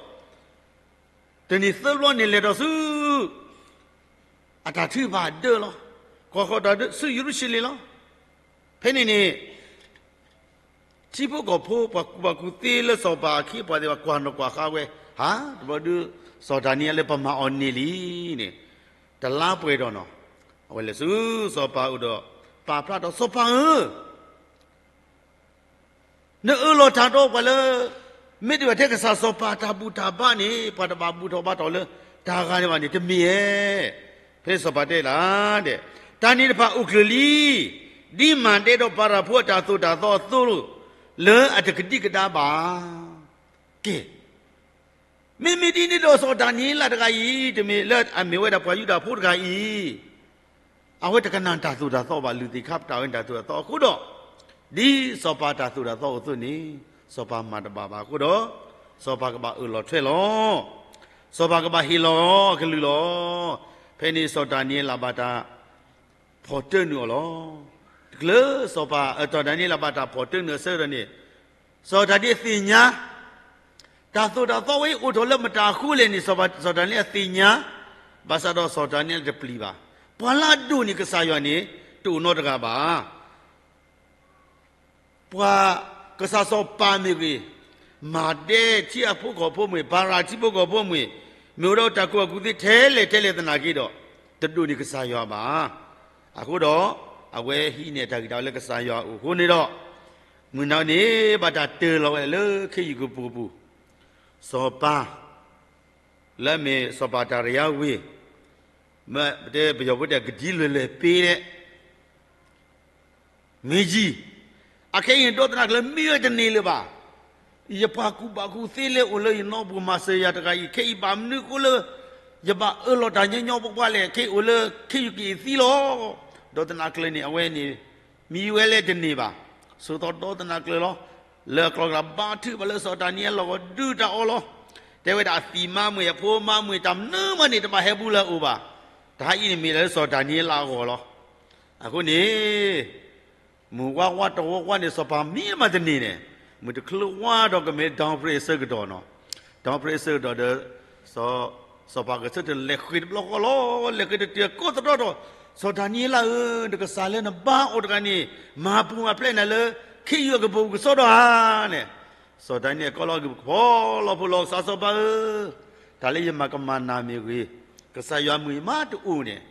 တနံၤသၢဘျီန့ၣ်လဲၤဒီးဆူ အတၢ်ထုကဖၣ်ဒၢလီၤ. ကွၢ်ဃီၤတၢ်ဆူယရူၤၡလ့ၣ်လီၤ. ဖဲန့ၣ်န့ၣ် ထံဖိကီၢ်ဖိ ပှၤကူၣ်ဘၣ်ကူၣ်သ့လၢစီၤပၤအခ့အပှၤသ့ၣ်တဖၣ် ကွၢ်နီၣ်ကွၢ်ဃါဝဲ, ဟါ, တဘျီဒုး စီၤဒၤနံးယ့လးလၢပမၤအီၤန့ၢ်လံန့ၣ်, တလါပှဲၤဒီးနီၤ, အဝဲလဲၤဆူစီၤပၤအအိၣ်ဒီး ပာ်ဖျါထီၣ်, စီၤပၤဧၢ, နအၢၣ်လီၤတၢ်ဒီးပှၤလၢ မ့ၢ်တဘၣ်ထဲကစၢ်စီၤပၤတၢ်ဘူၣ်တၢ်ဘါန့ၣ် ပှၤတဘၣ်ဘူၣ်ထီၣ်ဘါထီၣ်လၢတၢ်ဂၤန့ၣ်ဘၣ်န့ၣ် တမ့ၢ်ဧါ. ဖဲစီၤပၤတဲလၢဒဲး, တၢ်န့ၣ်တဖၣ်အိၣ်ကျၢၤလံ, ဒ်မၤဒဲးဒီးပၤရၤဖိအတၢ်သိၣ်တၢ်သီအသိး လၢအတကဒံကဒါဘၣ်. ကဲ, မ့မ့ၢ်ဒ်န့ၣ်ဒီး စီၤဒၤနံးယ့လးတဂၤအံၤ တမ့ၢ်လၢအမ့ၢ်ဝဲဒၣ်ပှၤယူဒၤဖိတဂၤအံၤ, အဝဲတကနၣ်တၢ်သိၣ်တၢ်သီဘၣ်, လူၤသ့ၣ်ခါပတာ်ဝဲတၢ်သိၣ်တၢ်သီအဃိဒီး, ဒ်စီၤပၤတၢ်သိၣ်တၢ်သီအသိးန့ၣ်, စီၤပၤမၤတဘၣ်ဘၣ်အဃိဒီး, စီၤပၤကဘၣ်အၢၣ်လီၤထွဲလီၤ. စီၤပၤကဘၣ်ဟ့ၣ်လီၤအကလုၢ်လီၤ. ဖဲန့ၣ်စီၤဒၤနံးယ့လးဘၣ်တၢ် ဖီၣ်တၢၢ်နုာ်အီၤလီၤ. တချုးစီၤပၤ, စီၤဒၤနံးယ့လးဘၣ်တၢ်ဖီၣ်တၢၢ်နုာ်အဆၢကတီၢ်န့ၣ်, စီၤဒၤနံးယ့လးအသ့ၣ်ညါ တၢ်သိၣ်တၢ်သီဝဲအံၤအိၣ်ထီၣ်လၢမတၤအဃိလဲၣ်န့ၣ်, စီၤဒၤနံးယ့လးအသ့ၣ်ညါ, ဘၣ်ဆၣ်ဒီးစီၤဒၤနံးယ့လးတပျံၤဘၣ်. ပှၤလၢအဒိၣ်န့ၢ်ကစၢ်ယွၤန့ၣ် တအိၣ်နီတဂၤဘၣ်. ပှၤကစၢ်စီၤပၤမ့ၢ်ဂ့ၤ, မၤဒဲးထံဖိကီၢ်ဖိမ့ၢ်, ပၤရၤထံဖိကီၢ်ဖိမ့ၢ်, မ့ၢ်အိၣ်ဒီးတၢ်ကူၣ်ဘၣ်ကူၣ်သ့ထဲလဲၣ်ထဲလဲၣ်သနာ်က့ဒီး, တဒိၣ်န့ၢ်ကစၢ်ယွၤဘၣ်. အဃိဒီး, အဝဲဟံးန့ၢ်အတၢ်ဂံၢ်တၢ်ဘါလၢကစၢ်ယွၤအအိၣ်အဃိန့ၣ်ဒီး, မုၢ်နၤန့ၣ် ဘၣ်တၢ်တ့ၢ်လီၤဝဲဒၣ်လၢခ့ယုၢ်ကပူၤပူၤ, စီၤပၤ လၢအမ့ၢ်စီၤပၤတၤရယၤဝ့ၤ, မ့ၢ်တဲပယီၤဖိတဲ ကဒံလွဲၢ်လွဲၢ်ပ့ၤဒဲး, မ့ၢ်ယံၤ, အခဲအံၤန့ၣ် ဒီးသနာ်က့လၢမံဝဲတန့ၢ်လၢၤဘၣ်. ယပှၤကူၣ်ဘၣ်ကူၣ်သ့လၢအိၣ်လၢယနီၢ်ပူၤမၤစၢၤယၤတဂၤအံၤ ခဲအံၤဘၣ်မနုၤအဃိလၢ ယဘၣ်အၢၣ်လီၤတၢ်ညီညီပှၤပှၤလဲၣ်, ခဲအံၤအိၣ်လၢခ့ယုၢ်က့ၤအသံလီၤ. ဒီးသနာ်က့န့ၣ် အဝဲန့ၣ် မံဝဲလၢတန့ၢ်ဘၣ်. ဆိးသီဒီးသနာ်က့လီၤ. လၢအကျီၢ်ကလၢ်ဘါထုကဖၣ်လၢစီၤဒၤနံးယ့လးအလီၢ်ဂီၤဒုးတၢ်အီၣ်လီၤ. တဲဝဲဒၣ်အသံးမါမှံ, အဖိမါမှံ, တၢ်မနုၤမးန့ၣ် တဘၣ်ဟဲဘူးလၢအအိၣ်ဘၣ်. တၢ်ဟးအံၤန့ၣ်မ့ၢ်လၢစီၤဒၤနံးယ့လးအဂီၢ်လီၤ. အဃိန့ၣ် မုၢ်ဝါဝါတဝီဝါန့ၣ် စီၤပၤမံမးတန့ၢ်န့ၣ်, မုၢ်တချုးဝါဒီးကမ့ၢ် dawn prayer အဆၢကတီၢ်နီၤ, dawn prayer အဆၢကတီၢ်ဒီး စီၤပၤကဆၢထၢၣ်လဲၤဃ့တဘျီဃီလီၤ. လဲၤဃ့တတုၤကိးသတြီဒီး, စီၤဒၤနံးယ့လးဧၢ, နကစၢ်လၢနဘါအိၣ်တဂၤန့ၣ် မၤပူၤမၤဖျဲးနၤလၢ ခ့ယုၢ်အကပူၤကစီဒီဧါန့ၣ်, စီၤဒၤနံးယ့လးအကိးလီၤက့ၤဖီလီၤဖိလီၤ, ကစၢ်စီၤပၤဧၢ, တၢ်လၢယမၤကမၣ်နၤမ့ၢ်ဂ့ၤ, ကစၢ်ယွၤမုၢ်မးတအိၣ်န့ၣ်,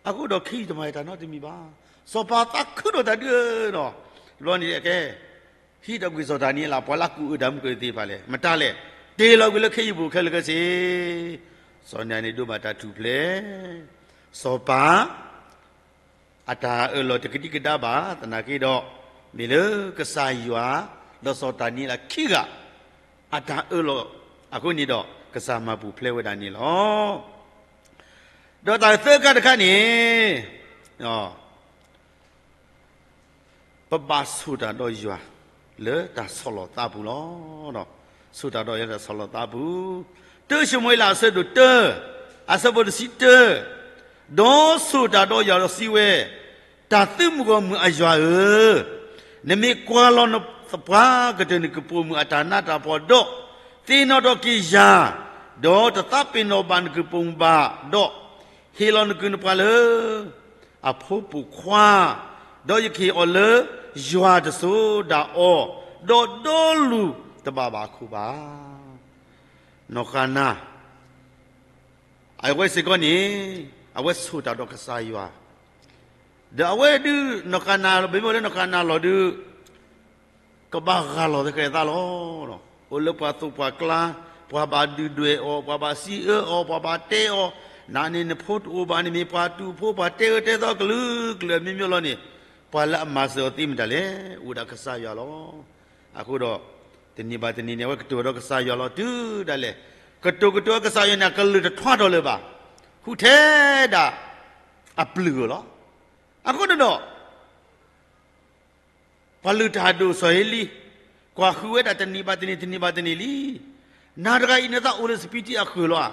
အဃိဒီးခ့ယုၢ်တမၤတၢ်နီတမံၤဘၣ်. စီၤပၤသးခုဒီးတၢ်ဒုးဧၢနီၤ, တဘျီန့ၣ်ကဲ ဟံးထီၣ်ကွံာ်စီၤဒၤနံးယ့လး ပှၤလၢအကူၣ်အၢတၢ်မုၢ်ကၢၢ်သ့ၣ်တဖၣ်လဲၣ်, မတၤလဲၣ်, တ့ၢ်လီၤကွံာ်လၢခ့ယုၢ်ပူၤခဲလၢာ်ခဲဆ့. စီၤဒၤနံးယ့လးန့ၣ်ဒိးဘၣ်တၢ်ထူၣ်ဖျဲး, စီၤပၤ အတၢ်အၢၣ်လီၤတကဒံကဒါဘၣ်သနာ်က့ဒီး, မ့ၢ်လၢကစၢ်ယွၤ ဒီးစီၤဒၤနံးယ့လးခံဂၤ အတၢ်အၢၣ်လီၤအဃိန့ၣ်ဒီး ကစၢ်မၤပူၤဖျဲးဝဲဒၣ်န့ၣ်လီၤ. ဒီးတၢ်သၢခါတခါန့ၣ် ပဘၣ်ဆိၣ်တၢ်ဒီးယွၤ, လၢတၢ်ဆီၣ်လီၤသးပူၤလီၤ. ဆိၣ်တၢ်ဒီးယွၤလၢတၢ်ဆီၣ်လီၤသးပူၤ, တၢၡမူၤအ့လးအဆၢဒိၣ်တၢ, အဆၢဖိတဆံတၢ, ဒီးဆိၣ်တၢ်ဒီးယွၤဒီးစံးဝဲ, တၢ်သုးမုၢ်ဂီၢ်မုၢ်အယွၤဧၢ, နမ့ၢ်ကွၢ်လီၤနပှၤကတၢၢ်နကပိာ်မုၣ်အတၢ်နးတၢ်ဖှီၣ်ဒီး, သ့ၣ်နီၣ်ထီၣ်က့ၤယၤ, ဒီးတသးပ့ၤနီၣ်ဘၣ်နကပိာ်မုၣ်ဘၣ်ဒီး, ဟ့ၣ်လီၤနကုၢ်နပှၤလၢ အဖိပိာ်ခွါ, ဒီးယကဟ့ၣ်အီၤလၢယွၤတစိၤဒၣ်အီၤ, ဒီးဒီလူၤတဘၣ်ဘၣ်အခိၣ်ဘၣ်. နီၢ်ဃၤနၤ အဝဲစ့ၢ်ကီးန့ၣ် အဝဲဆိၣ်တၢ်ဒီးကစၢ်ယွၤ, ဒီးအဝဲဒုး နီၢ်ဃၤနၤ ဘၣ်မ့ၢ်လၢနီၢ်ဃၤနၤလီၤဒုး ကဘၣ်ဂၢ်လီၤသဃဲၤသးလီၤ. အိၣ်လၢပှၤသိၣ်ပှၤကျါ, ပှၤဘၣ်ဒုၣ်ဒွဲၣ်အီၤ, ပှၤဘၣ်စံးအၢအီၤ, ပှၤဘၣ်တဲအီၤ, နၤန့ၣ်နဖိတအိၣ်ဘၣ်န့ၣ်မ့ၢ်ပှၤတူာ်ဖိ, ပှၤတဲအၢတဲသီကလုာ်ကလုာ်အမျိုးမျိုးလီၤန့ၣ်, ပှၤလၢအမၤစၢၤအီၤသ့မတၤလဲၣ်, အိၣ်ဒၣ်ကစၢ်ယွၤလီၤ. အဃိဒီး တနံၤဘၣ်တနံၤန့ၣ် အဝဲကတိၤဒီးကစၢ်ယွၤလီၤတုၤဒၣ်လဲာ်, ကတိၤကတိၤကစၢ်ယွၤန့ၣ် အကလုၢ်တထွါထီၣ်လၢၤဘၣ်, ဟူးထဲဒၣ်အပျုၢ်ဧိၤလီၤ. အဃိန့ၣ်ဒီး ပှၤလုၢ်တၢ်ဒိၣ်စီၤဧ့လံ, ကွၢ်ဃုာ်ဝဲဒၣ်တနံၤဘၣ်တနံၤ တနံၤဘၣ်တနံၤလံ. နၤတဂၤအံၤနသးအိၣ်လၢစပံးထံအဃၢၤလီၤဧါ,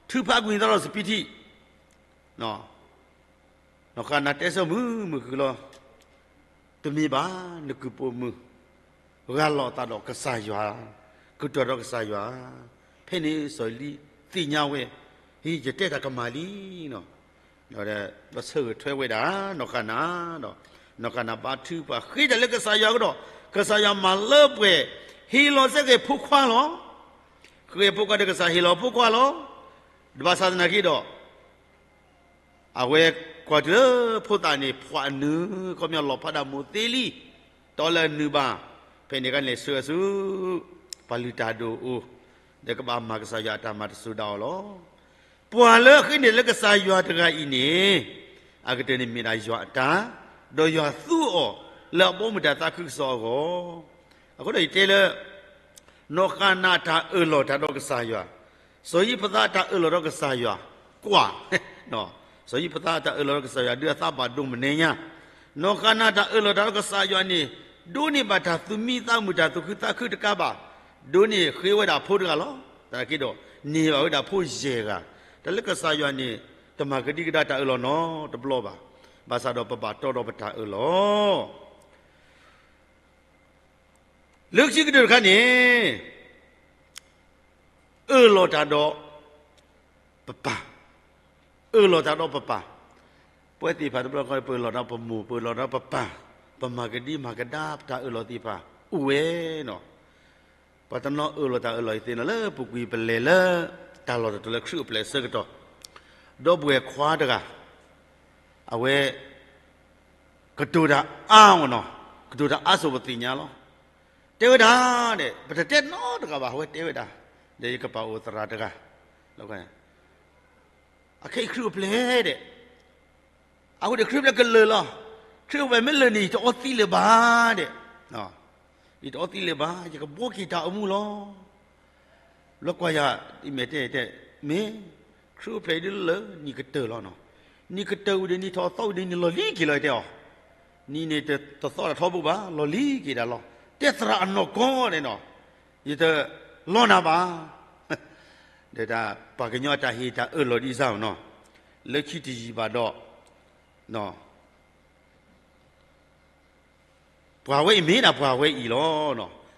ထုးဖးကွံာ်နသးလီၤစပံးထံ, နီၢ်ဃၤနၤတဲဆၢမုာ်မုာ်ဃုာ်လီၤ, တမ့ၢ်ဘၣ်, နကုၢ်ပိာ်မုၣ် ဂၢ်လီၤအသးဒီးကစၢ်ယွၤ, ကတိၤဒီးကစၢ်ယွၤ, ဖဲန့ၣ်စီၤဧ့လံသ့ၣ်ညါဝဲ, ဟ့ၣ် ယတဲတၢ်ကမၣ်လံ ဒီးဆၢဂ့ၤထွဲဝဲဒၣ် နီၢ်ဃၤနၤဒီး, နီၢ်ဃၤနၤဘါထုကဖၣ်ဃ့တၢ်လၢကစၢ်ယွၤအဃိဒီး, ကစၢ်ယွၤမၤလၢပှဲၤ, ဟ့ၣ်လီၤစ့ၢ်ကီးဖိခွါလီၤ. ဃ့ဖိခွါဒီးကစၢ်ဟ့ၣ်လီၤဖိခွါလီၤ. ဒီးဘၣ်ဆၣ်သနာ်က့ဒီး အဝဲကွၢ်တုၤလၢဖိသၣ်န့ၣ် ဖှီၣ်အနုာ်, ခီပညီလီၤဖးဒၣ်မိၢ်သ့လံ, တီလၢအနုာ်ဘၣ်, ဖဲန့ၣ်အခါန့ၣ်ဆှၢအီၤဆူ ပှၤလုၢ်တၢ်ဒိၣ်အအိၣ်, ဒီးကဘၣ်မၤကစၢ်ယွၤအတၢ်မၤတစိၤဒၣ်အီၤလီၤ. ပှၤလၢအဃ့န့ၢ်လၢကစၢ်ယွၤတဂၤအံၤန့ၣ်, အကတၢၢ်န့ၣ်မ့ၢ်ဒၣ်ယွၤအတၢ်, ဒီးယွၤသူအီၤလၢအဘီအမုၢ်တၢ်သးခုကစီၣ်အဂီၢ်. အဃိဒီးယတဲလၢ နီၢ်ဃၤနၤအတၢ်အၢၣ်လီၤတၢ်ဒီးကစၢ်ယွၤ, စီၤယံးဖသးအတၢ်အၢၣ်လီၤဒီးကစၢ်ယွၤ, ကွၢ်, စီၤယံးဖသးအတၢ်အၢၣ်လီၤဒီးကစၢ်ယွၤ ဒုးအသးဘၣ်ဒိမနုၤညါ, နီၢ်ဃၤနၤတၢ်အၢၣ်လီၤတၢ်ဒီးကစၢ်ယွၤန့ၣ် ဒိးန့ၢ်ဘၣ်တၢ်သူၣ်မံသးမုာ် တၢ်သူၣ်ခုသးခုတကးဘၣ်, ဒိးန့ၢ်ဃ့ဝဲဒၣ်ဖိတဂၤလီၤ. သနာ်က့ဒီး န့ၢ်ဘၣ်ဝဲဒၣ်ဖိယဲၢ်ဂၤ, တၢ်လၢကစၢ်ယွၤန့ၣ် တမၤကဒံကဒါတၢ်အၢၣ်လီၤနီတဘျီဘၣ်, ဘၣ်ဆၣ်ဒီးပဘၣ်တီဒီးပတၢ်အၢၣ်လီၤ လၢခံကတၢၢ်တခါန့ၣ်, အၢၣ်လီၤတၢ်ဒီးပပၢ်, အၢၣ်လီၤတၢ်ဒီးပပၢ်, ပဝဲသ့ၣ်တဖၣ်တဘျီခီ ပအၢၣ်လီၤဒီးပမိၢ် ပအၢၣ်လီၤဒီးပပၢ်, ပမၤကဒံမၤကဒါပတၢ်အၢၣ်လီၤသ့ၣ်တဖၣ်အိၣ်ဝဲနီၤ. ပှၤတနီၤအၢၣ်လီၤတၢ်အၢၣ်လီၤအံၤသ့နီၤ လၢပူၤကွံာ်ပလဲၤလၢ တၢ်လီၢ်တတီၤလၢခရံာ်အိၣ်ဖျဲၣ်အဆၢကတီၢ်, ဒီပုၢ်ဝဲၢ်ခွါတဂၤ အဝဲ ကတိၤတၢ်အါမးနီၤ, ကတိၤတၢ်အါစိၤပသ့ၣ်ညါလီၤ. တဲဝဲဒၣ်ဒီး ပတတဲနီတဂၤဘၣ် အဝဲတဲဝဲဒၣ်, ဒီးယကပာ်အိၣ်သရၣ်တဂၤ, အခဲအံၤခရံာ်အိၣ်ဖျဲၣ်ဒီး, အဃိဒီးခရံာ်အိၣ်ဖျဲၣ်ကလၢာ်လီၤ. ခရံာ်အိၣ်ဖျဲၣ်မ့ၢ်လၢာ်န့ၣ် ယတအီသံးလၢၤဘၣ်ဒီး, ယတအီသံးလၢၤဘၣ် ယကဘှီက့ၤတၢ်အိၣ်မူလီၤ. ဘျီကွၢ်ယၤ အံၤမ့ၢ်တဲတဲ, မ့ၢ်ခရံာ်အိၣ်ဖျဲၣ်အံၤဒ်လၢနံၣ်ကတၢၢ်လီၤနီၤ. နံၣ်ကတၢၢ်ဝံၤဒီး နံၣ်ထီၣ်အသီဝံၤဒီး နံၣ်လီၤလံက့ၤလီၤတဲအီၤ, နံၣ်န့ၣ်တသီတၢ်ထီဘိဘၣ် လီၤလံက့ၤဒၣ်လီၤ. တဲသရၣ်အနီၢ်ကီၢ်န့ၣ်နီၤ, ယတလီနၤဘၣ်. ဒီးတၢ်ပှၤကညီအတၢ်ဟ့ၣ်တၢ်အၢၣ်လီၤဒ်စၢ်နီၤ, လၢခံတယံာ်ဘၣ်ဒီး ပှၤဝဲအံၤမ့ၢ်ဒၣ်ပှၤဝဲအံၤလီၤ.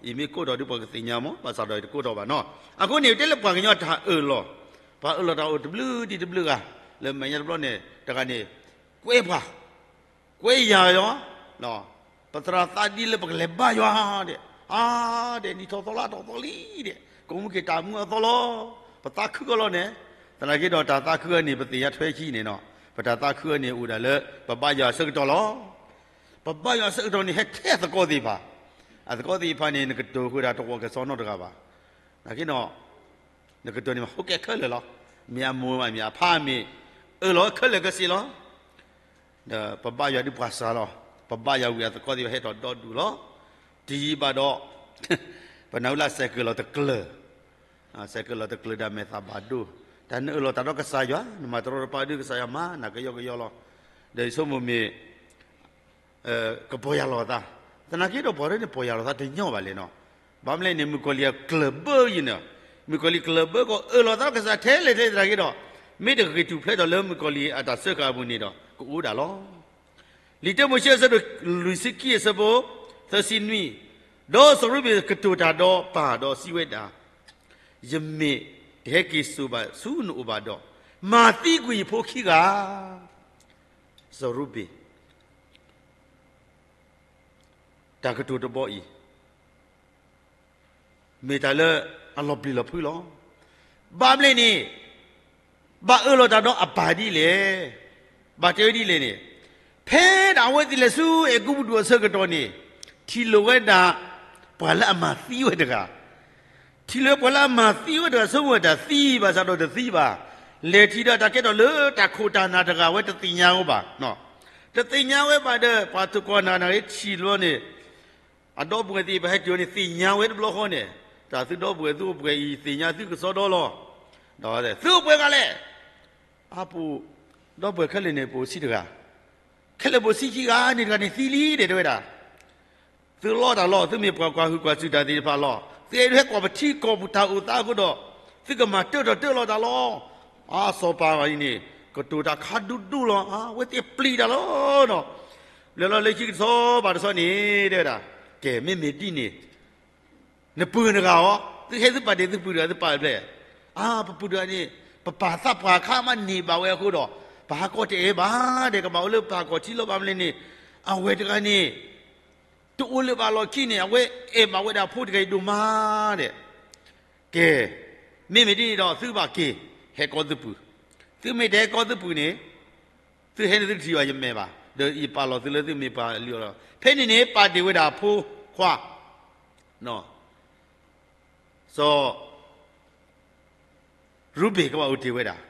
အံၤမ့ၢ်ကိးထီၣ်ဒီးပှၤကသ့ၣ်ညါမး ဘၣ်ဆၣ်ဒီးတကိးထီၣ်ဘၣ်နီၤ. အဃိန့ၣ် တဲလၢပှၤကညီတၢ်အၢၣ်လီၤ, ပှၤအၢၣ်လီၤတၢ်အိၣ်တဘျုးဒံးတဘျုးဂၤ, လၢမဲာ်ညါတဘျီန့ၣ် တဂၤန့ၣ် ကွဲပှၤ, ကွဲယၤယီၤ, ပသရၣ်သးဒ်လၢပကလဲၤဘါယွၤဒီး, အါဒီး နံၣ်ထီၣ်သီလါထီၣ်သီလံဒီး ကိးမုၢ်က့ၤတၢ်မူအသီလီၤ. ပသးခုအီၤလီၤန့ၣ်, သနာ်က့ဒီးတၢ်သးခုအီၤန့ၣ် ပသ့ၣ်ညါထွဲခံန့ၣ်နီၤ, ပတၢ်သးခုအီၤန့ၣ်အိၣ်ဒၣ်လၢ ပဘါယွၤအဆၢကတီၢ်လီၤ. ပဘါယွၤအဆၢကတီၢ်န့ၣ် ဟဲထဲအသကိးသ့ၣ်တဖၣ်, အသကိးသ့ၣ်တဖၣ်န့ၣ် နကတိၤဃုာ်ဒၣ်တဝီၢ်ကစီနီတဂၤဘၣ်. သနာ်က့ဒီး နကတိၤန့ၣ်မ့ၢ်ဟိကဲခဲလၢာ်လီၤ. မ့ၢ်အမိၢ်မ့ၢ်အဖါမ့ၢ် အၢၣ်လီၤခဲလၢာ်ကစ့လီၤ. ဒီးပဘါယွၤဒ်ပှၤစှၤလီၤ. ပဘါယွၤဝံၤအသကိးသ့ၣ်တဖၣ်ဟဲထီၣ်ဒီဒူၣ်လီၤ. တယံာ်ဘၣ်ဒီး ပနၢ်ဟူလၢစဲးကၢၣ်လီၤတကျၢၤ, စဲးကၢၣ်လီၤတကျၢၤဒီးမဲာ်သၣ်ဘၣ်ဒိ, တၢ်နအၢၣ်လီၤတၢ်ဒီးကစၢ်ယွၤ နမၤတရီတပါဒ်ကစၢ်ယွၤမၤနၤကယီကယီလီၤ. ဒီးယဆိကမိၣ်မ့ၢ် ကပီၤယၤလီၤသး သနာ်က့ဒီးပှၤရဲန့ၣ် ပီၢ်ယၢ်လီၤသးတညီဘၣ်လဲၣ်နီၤ. ဘၣ်မနုၤလဲၣ်န့ၣ် မုၣ်ကီၤလံၢ်အကျၢၢ်ဘၢယံၤန့ၣ်, မုၣ်ကီၤလံၢ်ကျၢၢ်ဘၢကီးအၢၣ်လီၤသးဒီးကစၢ်ထဲလဲၣ်ထဲလဲၣ်သနာ်က့ဒီး, မ့ၢ်တဂ့ၤထူၣ်ဖျဲးထီၣ်လၢမုၣ်ကီၤလံၢ်အတၢ်စၢဃာ်အပူၤန့ၣ်ဒီး ကအိၣ်ဒၣ်လီၤ. လံာ်တၢမိၤၡ့အဆၢဒိၣ်လွံၢ်ဆံခံအဆၢဖိ သၢဆံနွံ, ဒီးစီၤရူဘ့ၣ်ကတိၤတၢ်ဒီးပၢ်ဒီးစံးဝဲဒၣ်, ယမ့ၢ်တဟဲက့ၤစိာ်ဘၣ်ဆူနအိၣ်ဘၣ်ဒီး, မၤသံကွံာ်ယဖိခံဂၤ. စီၤရူဘ့ၣ် တၢ်ကတိၤတဘီအံၤ မ့ၢ်တၢ်လၢအလီၤပျံၤလီၤဖုးလီၤ. ဘၣ်မနုၤလဲၣ်န့ၣ်, ဘၣ်အၢၣ်လီၤတၢ်ဒီးအပၢ်ဒ်လဲၣ်, ဘၣ်တဲဝဲဒ်လဲၣ်န့ၣ်, ဖဲဒၣ်အဝဲသ့ၣ်လဲၤဆူအဲၤကူပတူးအဆၢကတီၢ်န့ၣ်, ထံၣ်လိာ်ဝဲဒၣ် ပှၤလၢအမၤသံဝဲတဂၤ ထံၣ်လိာ်ပှၤလၢအမၤသံဝဲတဂၤ ဆိကမိၣ်ဝဲတၢ်သံဘၣ်ဆၣ်ဒီးတသံဘၣ်, လဲၤထံၣ်ဒီးတၢ်ကဲထီၣ်လၢတၢ်ခိၣ်တၢ်နၢ်တဂၤ အဝဲတသ့ၣ်ညါဝဲဘၣ်, တသ့ၣ်ညါဝဲဘၣ်ဒီး ပှၤသကိးနၢ်နၢ်ဂ့ၤထံၣ်လိာ်န့ၣ်, အဒီပုၢ်ဝဲၢ်သ့ၣ် ပဟဲက့ၤန့ၣ် သ့ၣ်ညါဝဲတဘျီဃီန့ၣ်, တၢ်သုဒီပုၢ်ဝဲၢ်သုအိၣ်ပှဲၤအံၤ သ့ၣ်ညါသုကစီဒီလီၤ. ဒီးသုအိၣ်ပှဲၤဂၤလဲၣ်. အါပူၤ, ဒီပုၢ်ဝဲၢ်ခဲလၢာ်န့ၣ် ပအိၣ်ဆံတဂၤ, ခဲလၢာ်ပအိၣ်ဆံခံဂၤန့ၣ် တဂၤန့ၣ်သံလံဒီး တဲဝဲဒၣ် သုလီတၢ်လီၤ, သုမ့ၢ်ပှၤကွၢ်ဟုၣ်ကွၢ်စူၣ်တၢ်သ့ၣ်တဖၣ်လီၤ. သုအဲၣ်ဒိးဟဲကွၢ်ပထံကွၢ်ပူၤတၢ်အိၣ်သးအဃိဒီး, သုကမၤတၢထီၣ်တၢလီၤတၢ်လီၤ. အါစီၤပၤအံၤန့ၣ်, ကတိၤတၢ်ခါဒူဒူလီၤ. အဝဲသ့ၣ်ပျံၤတၢ်လီၤနီၤ. လၢလီၢ်လၢခံတဆီဘၣ်တဆီန့ၣ် တဲဝဲဒၣ်, ကဲ မ့မ့ၢ်ဒ်န့ၣ် နပုၢ်နဂၤအီၤ, သုဟဲသုပာ်တ့ၢ်သုပုၢ်တဂၤ သုပာ်တဖျဲၣ်. အါ ပပုၢ်တဂၤန့ၣ် ပပၢ်သးပှၢ်ခါမးန့ၢ်ဘၣ်ဝဲအဃိဒီး, ပဟးကီတအဲၣ်ဘၣ်ဒီး ကဘၣ်အိၣ်လၢပၢ်ကီၢ်ထံလီၤ. ဘၣ်မနုၤလဲၣ်န့ၣ်, အဝဲတဂၤန့ၣ် တအိၣ်လၢၤဘၣ်လီၢ်ခံန့ၣ် အဝဲအဲၣ်ဘၣ်ဝဲဒၣ်ဖိတဂၤအံၤဒိၣ်မးဒီး, ကဲ, မ့မ့ၢ်ဒ်န့ၣ်ဒီး သုဘၣ်က့ၤဟဲကီသုပုၢ်, သုမ့ၢ်တဟဲကီသုပုၢ်န့ၣ်, သုဟဲန့ၣ်သုတထံၣ်ဘၣ်ယမဲာ်ဘၣ်, ဒီးယပာ်လီၤသုလၢသုမ့ၢ်ပှၤလုၢ်အီၣ်လီၤ. ဖဲန့ၣ်န့ၣ် ပာ်တ့ၢ်ဝဲဒၣ်အဖိခွါ စီၤရူဘ့ၣ် ကဘၣ်အိၣ်တ့ၢ်ဝဲဒၣ်.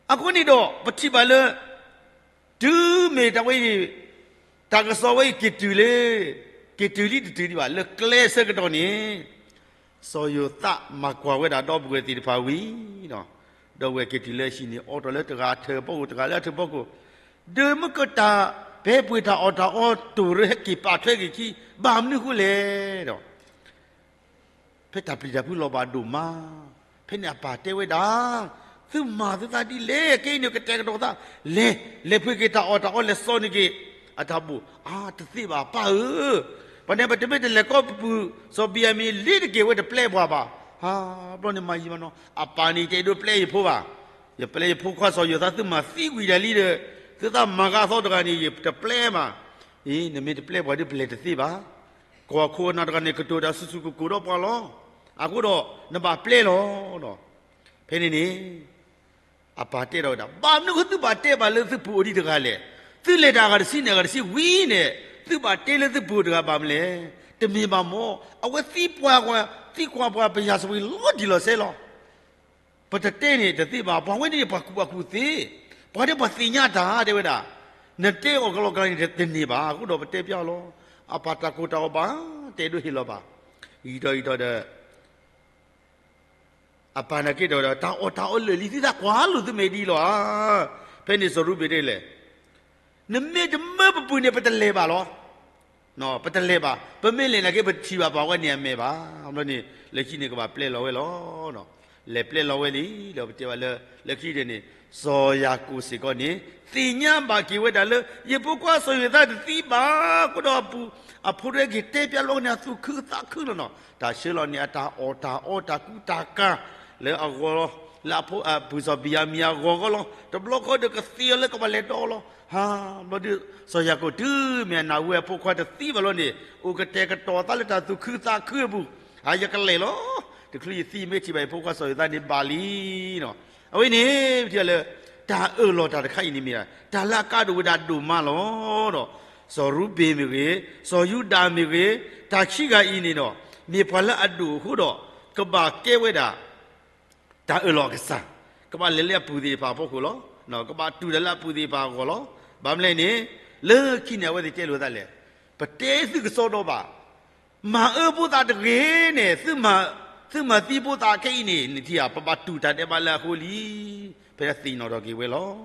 အဃိန့ၣ်ဒီး ပထံၣ်ဘၣ်လၢ တုၤမ့ၢ်တၢ်ဝဲအံၤ, တၢ်ကစီၣ်ဝဲအံၤက့ၤတုၤလၢ, က့ၤတုၤလံတတုၤဒံးဘၣ် လၢကျဲအဆၢကတီၢ်န့ၣ်, စီၤယိၤသးမၤကွၢ်ဝဲဒၣ်ဒီပုၢ်ဝဲၢ်သ့ၣ်တဖၣ်ဝံၤဒီး, ဒီပုၢ်ဝဲၢ်က့ၤတုၤလၢအဟံၣ်န့ၣ် အိးထီၣ်လၢတဂၤအထၢၣ်ဖီခိၣ် တဂၤလၢအထၢၣ်ဖီခိၣ်, ဒီးမ့ၢ်ကတၢၢ် ပဟဲပှ့ၤတၢ်အီၣ်တၢ်အီတိၢ်ရ့ဟဲက့ၤပာ်ထွဲက့ၤခံ ဘၣ်မနုၤဃိလဲၣ်ဒီး ဖဲတၢ်ပျံၤတၢ်ဖုးလီၤဘၣ်ဒိၣ်မး, ဖဲန့ၣ်အပၢ်တဲဝဲဒၣ်, သုမၤသုသးဒ်လဲၣ်, ကဲအံၤန့ၣ်ကတဲာ်ကတီၤသး, လဲၤ, လဲၤပှ့ၤက့ၤတၢ်အီၣ်တၢ်အီ လဲၤစိာ်န့ၢ်က့ၤအတၢ်ဘူၣ်. အါ တသ့ဘၣ်ပၢ်ဧၢ, ပှၤန့ၣ် ပတမ့ၢ်တလဲၤကီပပုၢ်စီၤဘံၤယၤမံၤလ့ၤတက့ၢ် အဝဲတပျဲပှၤဘၣ်. ဟါ, ဘျီန့ၣ်မၤယံာ်မးနီၤ, အပၢ်န့ၣ် ယတအဲၣ်ဒိးပျဲယဖိဘၣ်, ယပျဲယဖိခွါစီၤယိၤသး သုမၤသံကွံာ်ဒၣ်လံဒီး, သုသးမၤဂ့ၤအသီတဂၤန့ၣ် ယတပျဲဘၣ်. အ့ နမ့ၢ်တပျဲပှၤဒီးပလဲၤတသ့ဘၣ်. ကီၢ်ခိၣ်အနၢ်တဂၤန့ၣ် ကတိၤတၢ်ဆူၣ်ဆူၣ်ကိၢ်ကိၢ်ဒီးပှၤလီၤ. အဃိဒီး နဘၣ်ပျဲလီၤဒီး, ဖဲန့ၣ်န့ၣ် အပၢ်တဲထီၣ်ဝဲဒၣ်, ဘၣ်မနုၤဃိသုဘၣ်တဲဘၣ်လၢသုပုၢ်အိၣ်ဒံးတဂၤလဲၣ်. သုလဲၤတၢ်အဂၤတဆံန့ၣ် အဂၤတဆံဝံၤန့ၣ်, သုဘၣ်တဲလၢသုပုၢ်တဂၤဘၣ်မနုၤလဲၣ်. တမ့ၢ်ဘၣ်မၢ်, အဝဲသံပှၤ, သံကွၢ်ပှၤပယၢ်စီၤဝံၤလီၤတံၢ်လီၤဆဲးလီၤ. ပတတဲန့ၣ်တသ့ဘၣ်, ပှၤဝဲန့ၣ်ပှၤကူၣ်ဘၣ်ကူၣ်သ့, ပှၤဒ်ပှၤသ့ၣ်ညါတၢ်တဲဝဲဒၣ်, နတဲအီၤကလီကလီန့ၣ်တန့ၢ်ဘၣ်. အဃိဒီးပတဲပျီလီၤ. အပၢ်တၢ်ကိၢ်တၢ်ဂီၤဘၣ်, တအဲၣ်ဒိးဟ့ၣ်လီၤဘၣ်. ဂံၢ်ထီၣ်ဂံၢ်ထီၣ်ဒီး အပၢ်န့ၣ်က့ၤဒီး တၢ်အီၣ်တၢ်အီလၢာ်လံ သုသးကွၢ်လိာ်သုမဲာ်ဒ်လီၤဧါ. ဖဲန့ၣ်စီၤရူဘ့ၣ်တဲလဲၣ်, နမ့ၢ်တမၢပပုၢ်န့ၣ် ပတလဲၤဘၣ်လီၤ. ပတလဲၤဘၣ်, ပမ့ၢ်လဲၤန့ၣ်က့ၤ ပထံၣ်ဘၣ်ပှၤဝဲန့ၣ်အမဲာ်ဘၣ်. ဘျီန့ၣ် လၢခံန့ၣ်ကဘၣ်ပျဲလီၤဝဲလီၤ. လဲၤပျဲလီၤဝဲလံဒီး ပတဲဘၣ်လၢ လၢခံန့ၣ်န့ၣ် စီၤယၤကိာ်စ့ၢ်ကီးန့ၣ် သ့ၣ်ညါဘၣ်က့ၤဝဲဒၣ်လၢ ယဖိခွါစီၤယိၤသးတသံဘၣ်. အဃိဒီးအပူၤ, အဖိတဂၤက့ၤတဲပျီလီၤန့ၣ် အသူၣ်ခုသးခုလီၤနီၤ. တၢ်ဆှၢလီၤန့ၢ်အတၢ်အီၣ်တၢ်အီတၢ်ကူတၢ်ကၤ လၢအဂီၢ်လီၤ. လၢအဖိ, အပုၢ်စီၤဘံၤယၤမံၤအဂီၢ်ဂီၢ်လီၤ. တဘျီဃီဒီးကသ့အီၤလၢကဘၣ်လဲၤဒီးလီၤ. ဟါ, ဘျီဒုး စီၤယၤကိာ်တုၤမ့ၢ်အနၢ်ဟူဝဲအဖိခွါတသံဘၣ်လီၤန့ၣ် အိၣ်ကတဲာ်ကတီၤသးလၢတၢ်သူၣ်ခုသးခုအပူၤ, ဟါ, ယကလဲၤလီၤ. တချုးယသံမ့ၢ်ထံၣ်ဘၣ်ယဖိခွါစီၤယိၤသးန့ၣ်ဘၣ်လံနီၤ. အဝဲန့ၣ် ပထံၣ်လၢ တၢ်အၢၣ်လီၤတၢ်တခါအံၤန့ၣ်မ့ၢ် တၢ်လၢအကါဒိၣ်ဝဲဒၣ်ဒိၣ်မးလီၤဒီး စီၤရူဘ့ၣ်မ့ၢ်ဂ့ၤ, စီၤယူဒၤမ့ၢ်ဂ့ၤ, တၢ်ခံဂၤအံၤန့ၣ်ဒီး မ့ၢ်ပှၤလၢအဒိၣ်အဃိဒီး ကဘၣ်ကဲဝဲဒၣ် တၢ်အၢၣ်လီၤအကစၢ်, ကဘၣ်လဲၤလၢအပုၢ်သ့ၣ်တဖၣ်အဖီခိၣ်လီၤ. ကဘၣ်တူၢ်တၢ်လၢအပုၢ်သ့ၣ်တဖၣ်အဂီၢ်လီၤ. ဘၣ်မနုၤလဲၣ်န့ၣ် လၢခံန့ၣ် အဝဲသ့ၣ်တဲလိာ်သးလဲၣ်, ပတဲသုကစီဒီဘၣ်, မၤအၢဖိသးတဂ့ၤန့ၣ်, သုမၤသံဖိသးခဲအံၤန့ၣ် နထံၣ်ဧါ, ပဘၣ်တူၢ်တၢ်ဒဲးဘးလၢအဃိလံ. ဖဲဒၣ်သ့ၣ်နီၣ်ထီၣ်က့ၤဝဲလီၤ.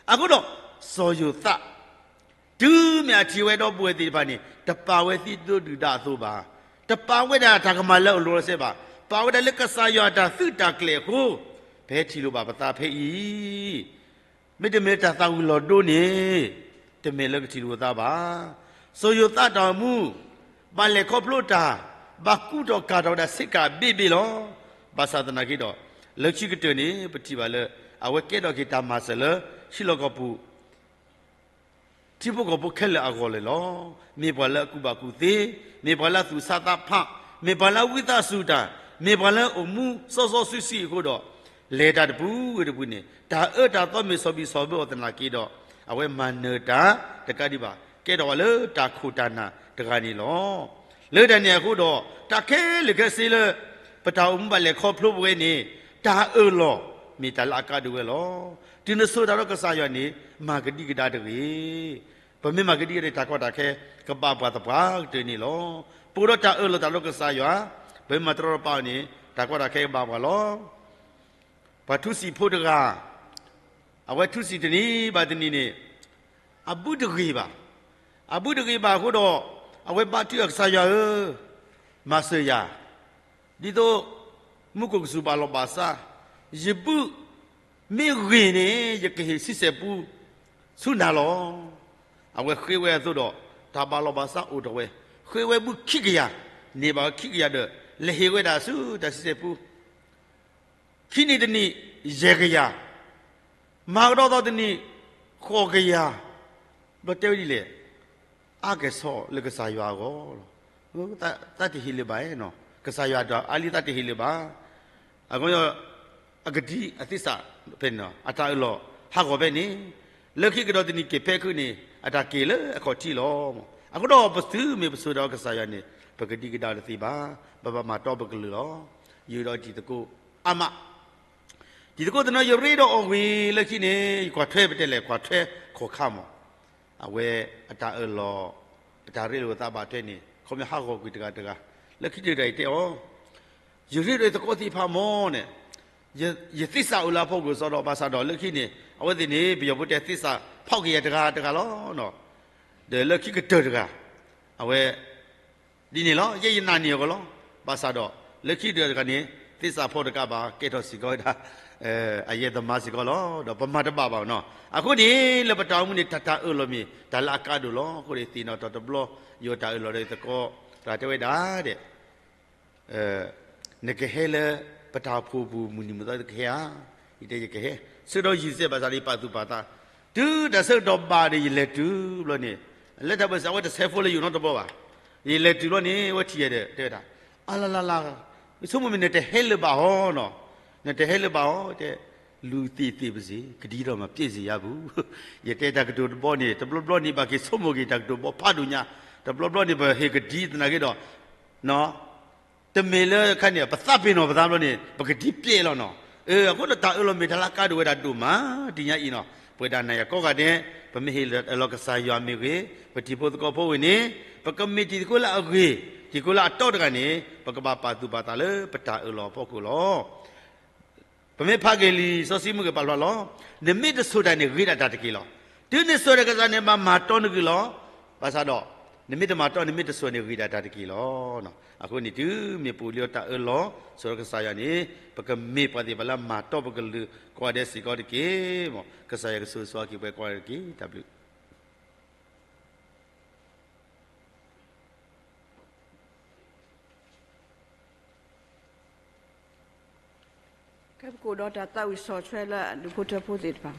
အဃိဒီး စီၤယိၤသး တုၤမ့ၢ်အထံၣ်ဝဲဒီပုၢ်ဝဲၢ်သ့ၣ်တဖၣ်န့ၣ် တပာ်ဝဲသံဒိဒုၣ်ဒါအသိးဘၣ်. တပာ်ဝဲဒၣ်တၢ်ကမၣ်လၢအလိၤလီၤစဲဘၣ်. ပာ်ဝဲဒၣ်လၢကစၢ်ယွၤအတၢ်သုးတၢ်ကျဲၤအဃိ, ပဟဲထံၣ်လိာ်ဘၣ်ပသးဖဲအံၤ မ့တမ့ၢ်တၢ်သးဝံၤလီၤဒိန့ၣ် တမ့ၢ်လၢကထံၣ်လိာ်သးဘၣ်. စီၤယိၤသးတၢ်အိၣ်မူ ဘၣ်လဲၤခီဖျိတၢ်, ဘၣ်ကူထီၣ်ကၤထီၣ်ဝဲဒၣ်ဆ့ကၤဘ့ၣ်ဘ့ၣ်လီၤ. ဘၣ်ဆၣ်သနာ်က့ဒီး လၢခံကတၢၢ်န့ၣ် ပထံၣ်ဘၣ်လၢ အဝဲကဲထီၣ်က့ၤတၢ်မၤစၢၤလၢ ဟံၣ်လီၢ်ကီၢ်ပူၤ ထံဖိကီၢ်ဖိခဲလၢာ်အဂီၢ်လၢာ်လီၤ. မ့ၢ်ပှၤလၢအကူၣ်ဘၣ်ကူၣ်သ့, မ့ၢ်ပှၤလၢအသူၣ်ဆါသးဖး, မ့ၢ်ပှၤလၢအဝံသးစူၤတၢ်, မ့ၢ်ပှၤလၢအိၣ်မူစီစီဆှံဆှံအဃိဒီး, လဲၤတၢ်တပူၤဝဲတပူၤန့ၣ် တၢ်အၢတၢ်သီမ့ၢ်ဆီၣ်ဘံၣ်ဆီၣ်ဘၢအီၤသနာ်က့ဒီး, အဝဲမၤနၢၤတၢ်တကးဒံးဘၣ် ကဲထီၣ်ဝဲလၢတၢ်ခိၣ်တၢ်နၢ်တဂၤန့ၣ်လီၤ. လၢတၢ်န့ၣ်အဃိဒီး တၢ်ခဲလၢာ်ခဲဆ့လၢ ပတၢ်အိၣ်မူဘၣ်လဲၤခီဖျိပဝဲန့ၣ် တၢ်အၢၣ်လီၤ မ့ၢ်တၢ်လၢအကါဒိၣ်ဝဲလီၤ. တုၤနဆိၣ်တၢ်ဒီးကစၢ်ယွၤန့ၣ် မၤကဒံကဒါတဂ့ၤ. ပမ့ၢ်မၤကဒံကဒါန့ၣ် တၢ်ကီတၢ်ခဲကဘၣ်ပှၤသပှၢ်ကတၢၢ်န့ၣ်လီၤ. ပအိၣ်ဒီးတၢ်အၢၣ်လီၤတၢ်ဒီးကစၢ်ယွၤ, ပမ့ၢ်မၤတရီတပါအီၤန့ၣ် တၢ်ကီတၢ်ခဲကဘၣ်ပှၤလီၤ. ပှၤထူစံာ်ဖိတဂၤ, အဝဲထူစံာ်တနံၤဘၣ်တနံၤန့ၣ် အဘုတဂ့ၤဘၣ်. အဘုတဂ့ၤဘၣ်အဃိဒီး အဝဲဘါထုအီၤ ကစၢ်ယွၤဧၢ, မၤစၢၤယၤ, ဒ်သိးမူခိၣ်ကစူၢ်ဘၣ်လီၤဘၣ်စး, ယဘုမ့ၢ်ဂ့ၤန့ၣ် ယကဟ့ၣ်ဆံဆဲၣ်ပူဆူနၤလီၤ. အဝဲဃ့ဝဲအသိးဒီး တၢ်ဘၣ်လီၤဘၣ်စးအိၣ်ထီၣ်ဝဲ, ဃ့ဝဲဘုခံကယၤ, န့ၢ်ဘၣ်ဝဲခံကယၤဒီး လဲၤဟ့ၣ်ဝဲဒၣ်ဆူတၢ်ဆံဆဲၣ်ပူ ခံနံၣ်တနံၣ် ယဲၢ်ကယၤ, မၤကဒီးသီတနံၣ် ဃိးကယၤ, ဘျီတဲဝဲဒ်လဲၣ်, အါကဲၣ်ဆိးလၢကစၢ်ယွၤအဂီၢ်လီၤ. သးတဟ့ၣ်လၢၤဘၣ်နီၤ, ကစၢ်ယွၤဒီးအါလံ သးတဟ့ၣ်လၢၤဘၣ်. အဃိ အကဒံအသ့ၣ်စးဖဲန့ၣ်နီၤ, အတၢ်အၢၣ်လီၤဟးဂီၤဖဲန့ၣ်, လၢခံကဒီးတနံၣ်က့ၤဖဲခုးန့ၣ် အတၢ်က့ၤလၢအခီၣ်ထံးလီၤ. အဃိဒီးပသုးမ့ၢ်ပဆိၣ်တၢ်ဒီးကစၢ်ယွၤန့ၣ် ပကဒံကဒါတသ့ဘၣ်, ပဘၣ်မၤတီပကလုၢ်လီၤ. ယုၢ်ဒီးတံၤသကိးအါမး တံၤသကိးသနီ ယရ့ဒီးအီၤဝံၤလၢခံန့ၣ် ယကွၢ်ထွဲပတဲလဲၣ် ကွၢ်ထွဲခိးခါမး, အဝဲအတၢ်အၢၣ်လီၤ အတၢ်ရ့လိာ်သးဘၣ်ထွဲန့ၣ် ခီပညီဟးဂီၤကွံာ်တဂၤတဂၤ, လၢခံတဂၤယတဲအီၤ, ယရ့ဒီးယသကိးသ့ၣ်တဖၣ်မးန့ၣ်, ယသ့ၣ်စးအိၣ်လၢအဖီခိၣ်စီဒီး ဘၣ်ဆၣ်ဒီးလၢခံန့ၣ် အဝဲသ့ၣ်န့ၣ် ပယီၤဖိတဲသ့ၣ်စးဖီၣ်က့ၤယၤတဂၤတဂၤလီၤ. ဒီးလၢခံကတၢၢ်တဂၤ အဝဲ ဒ်န့ၣ်လီၤ, ယဲယနာ်န့ၢ်အဂီၢ်လီၤ. ဘၣ်ဆၣ်ဒီး လၢခံကတၢၢ်တဂၤန့ၣ် သ့ၣ်စးဖီၣ်တကးဘၣ် ကဲထီၣ်စ့ၢ်ကီးဝဲဒၣ် အယဲၢ်သမါစ့ၢ်ကီးလီၤ. ဒီးပမၤတဘၣ်ဘၣ်နီၤ. အဃိန့ၣ် လၢပတၢ်အိၣ်မူန့ၣ် တၢ်တၢ်အၢၣ်လီၤမ့ၢ် တၢ်လၢအကါဒိၣ်လီၤ. အဃိန့ၣ် သ့ၣ်နီၣ်ထီၣ်တဘျီ ယတၢ်အၢၣ်လီၤဒီးယသကိး တၢ်တဲဝဲဒၣ်ဒဲး နကဟဲလၢပတၢ်အိၣ်ဖှိၣ်ပူၤ မုၢ်နံၤမုၢ်သီကဟဲဧါ. ယတဲယကဟဲ, ဆၢကတီၢ်ယံာ်စဲးဘၣ်ဆၣ်ဒီး ယပာ်သူၣ်ပာ်သး, တုၤတၢ်ဆၢကတီၢ်ဘၣ်ဒီး ယလဲၤတုၤဘျီန့ၣ်, လၢတၢ်ဘၣ်ဆၣ် အဝဲတဆဲးဖိလၢယအိၣ်နီတဘျီဘၣ်. ယလဲၤတုၤဘျီန့ၣ် အဝဲထံၣ်ယၤဒီး တဲဝဲဒၣ်, အလလလ, ယဆိကမိၣ်မ့ၢ်နတဟဲလၢၤဘၣ်အီၤနီၤ, နတဟဲလၢၤဘၣ်အီၤ, တဲ, လူသေသေပါစေ, ကဒံတော့မပျောက်စေရဘူး. ယတဲတၢ်ကတိၤတဘီန့ၣ် တဘျီဘျီန့ၣ် ဘၣ်က့ၤဆိကမိၣ်က့ၤတၢ်ကတိၤဘီဖးဒိၣ်ညါ, တဘျီဘျီန့ၣ် ပဟ့ၣ်ကဒံသနာ်က့ဒီး တမ့ၢ်လၢခါန့ၣ် ပသးပ့ၤနီၣ်ပသးဘျီန့ၣ် ပကဒံပျဲလီၤနီၤ. အဃိဒီးတၢ်အၢၣ်လီၤမ့ၢ်တၢ်လၢအကါဒိၣ်ဝဲဒၣ်ဒိၣ်မး တနံၤညါအံၤနီၤ. ပဝဲဒၣ်နၤယၤကိးဂၤဒဲး ပမ့ၢ်ဟ့ၣ်လီၤကစၢ်ယွၤမ့ၢ်ဂ့ၤ, ပတံၤဖိသကိးဖိဝဲန့ၣ် ပကမ့ၢ်တံၤသကိးလၢအဂ့ၤ, တံၤသကိးလၢအတီတဂၤန့ၣ် ပကဘၣ်ပာ်သူၣ်ပာ်သးလၢပတၢ်အၢၣ်လီၤအဖီခိၣ်လီၤ. ပမ့ၢ်ဖးက့ၤလံာ်စီဆှံမုၢ်ဂ့ၤပာ်ဖျါလီၤ. နမ့ၢ်တဆိၣ်တၢ်န့ၣ် ဂ့ၤဒၣ်တၢ်တက့ၢ်လီၤ. တုၤနဆိၣ်တၢ်ကစၢ်န့ၣ် ဘၣ်မၤတီနဂ့ၢ်လီၤ. ဘၣ်ဆၣ်ဒီး နမ့ၢ်တမၤတီ နမ့ၢ်တဆိၣ်န့ၣ် ဂ့ၤဒၣ်တၢ်တက့ၢ်လီၤ. အဃိန့ၣ် တုၤမ့ၢ်ပအိၣ်လံဒီးတၢ်အၢၣ်လီၤ ဆိၣ်ဒီးကစၢ်ယွၤန့ၣ် ပကမ့ၢ်ပှၤသ့ၣ်တဖၣ်လၢအမၤတီပကလုာ်ကိးဂၤဒဲးစ့ၢ်ကီးတက့ၢ်. မ်ကစၢ်ယွၤကဆိၣ်ဂ့ၤဆိၣ်ဝါက့ၤပှၤကိးဂၤဒဲးတက့ၢ်. တၢ်ဘျုးကဲပကအိၣ်ဒီးတၢ်သးဝံၣ်ဆီၣ်ထွဲလၢအဒူၣ်ဖိထၢဖိသ့ၣ်တဖၣ်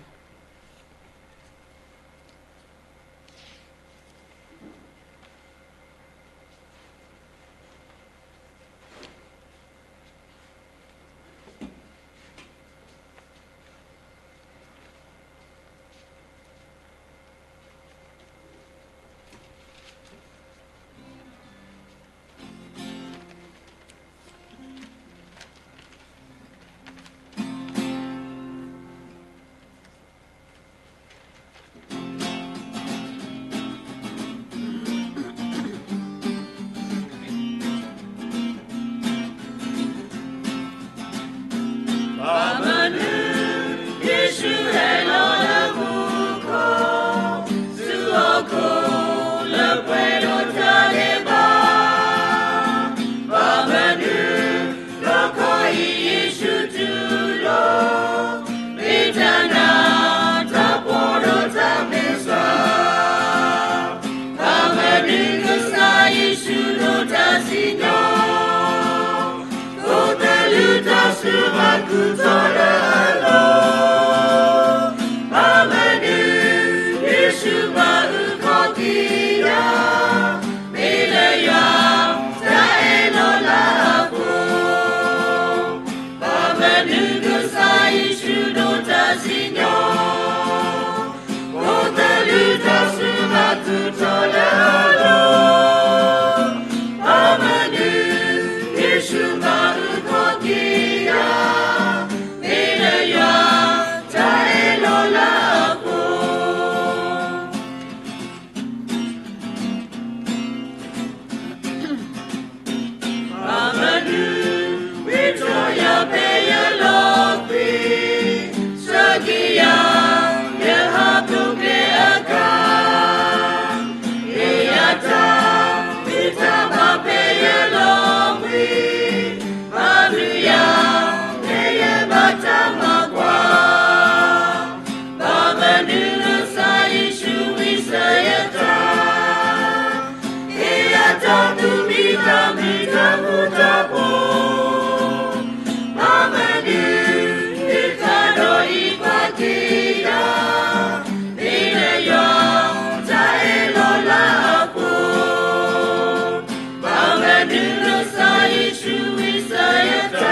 ဒုးကစၢ်ယ့ၣ်ၡူးဒိးတၢ်စံၣ်ညီၣ်, အိၣ်သလုးတၢ်ဆူၣ်ဘၣ်သူၣ်ထီၣ်လၢအလိၤ, ဘၣ်မနုၤ ယ့ၣ်ၡူးဘၣ်အုၣ်က့ၤယၤ, မ့ၢ်လၢယွၤတၢ်အဲၣ်လီၤလးအဃိ ဘၣ်မနုၤ ဝံတြီယၤဖဲယလီၤကွံာ်, ဆှၢက့ၤယၤ ယဟးဖျိးကျဲအခါ, မ့ၢ်ယတၢ်မ့ၢ်တၢ်ဘၣ်ဖဲယလီၤကွံာ်, ဘၣ်ဘျုးယၤ ဖဲယဘၣ်တၢ်မၤကွၢ် ဘၣ်မနုၤလၢကစၢ်ယ့ၣ်ၡူးဝံစၢၤယတၢ်, မ့ၢ်ယတၢ်သူၣ်မံသးမုာ်တၢ်ဃူတၢ်ဖိး, ဘၣ်မနုၤ ယတၢ်ဒိးအံးကွၢ်က့ၤယၤ, မ့ၢ်လၢယွၤတၢ်အဲၣ်လီၤလးအဃိ ဘၣ်မနုၤလၢကစၢ်ယ့ၣ်ၡူးဝံစၢၤယတၢ်,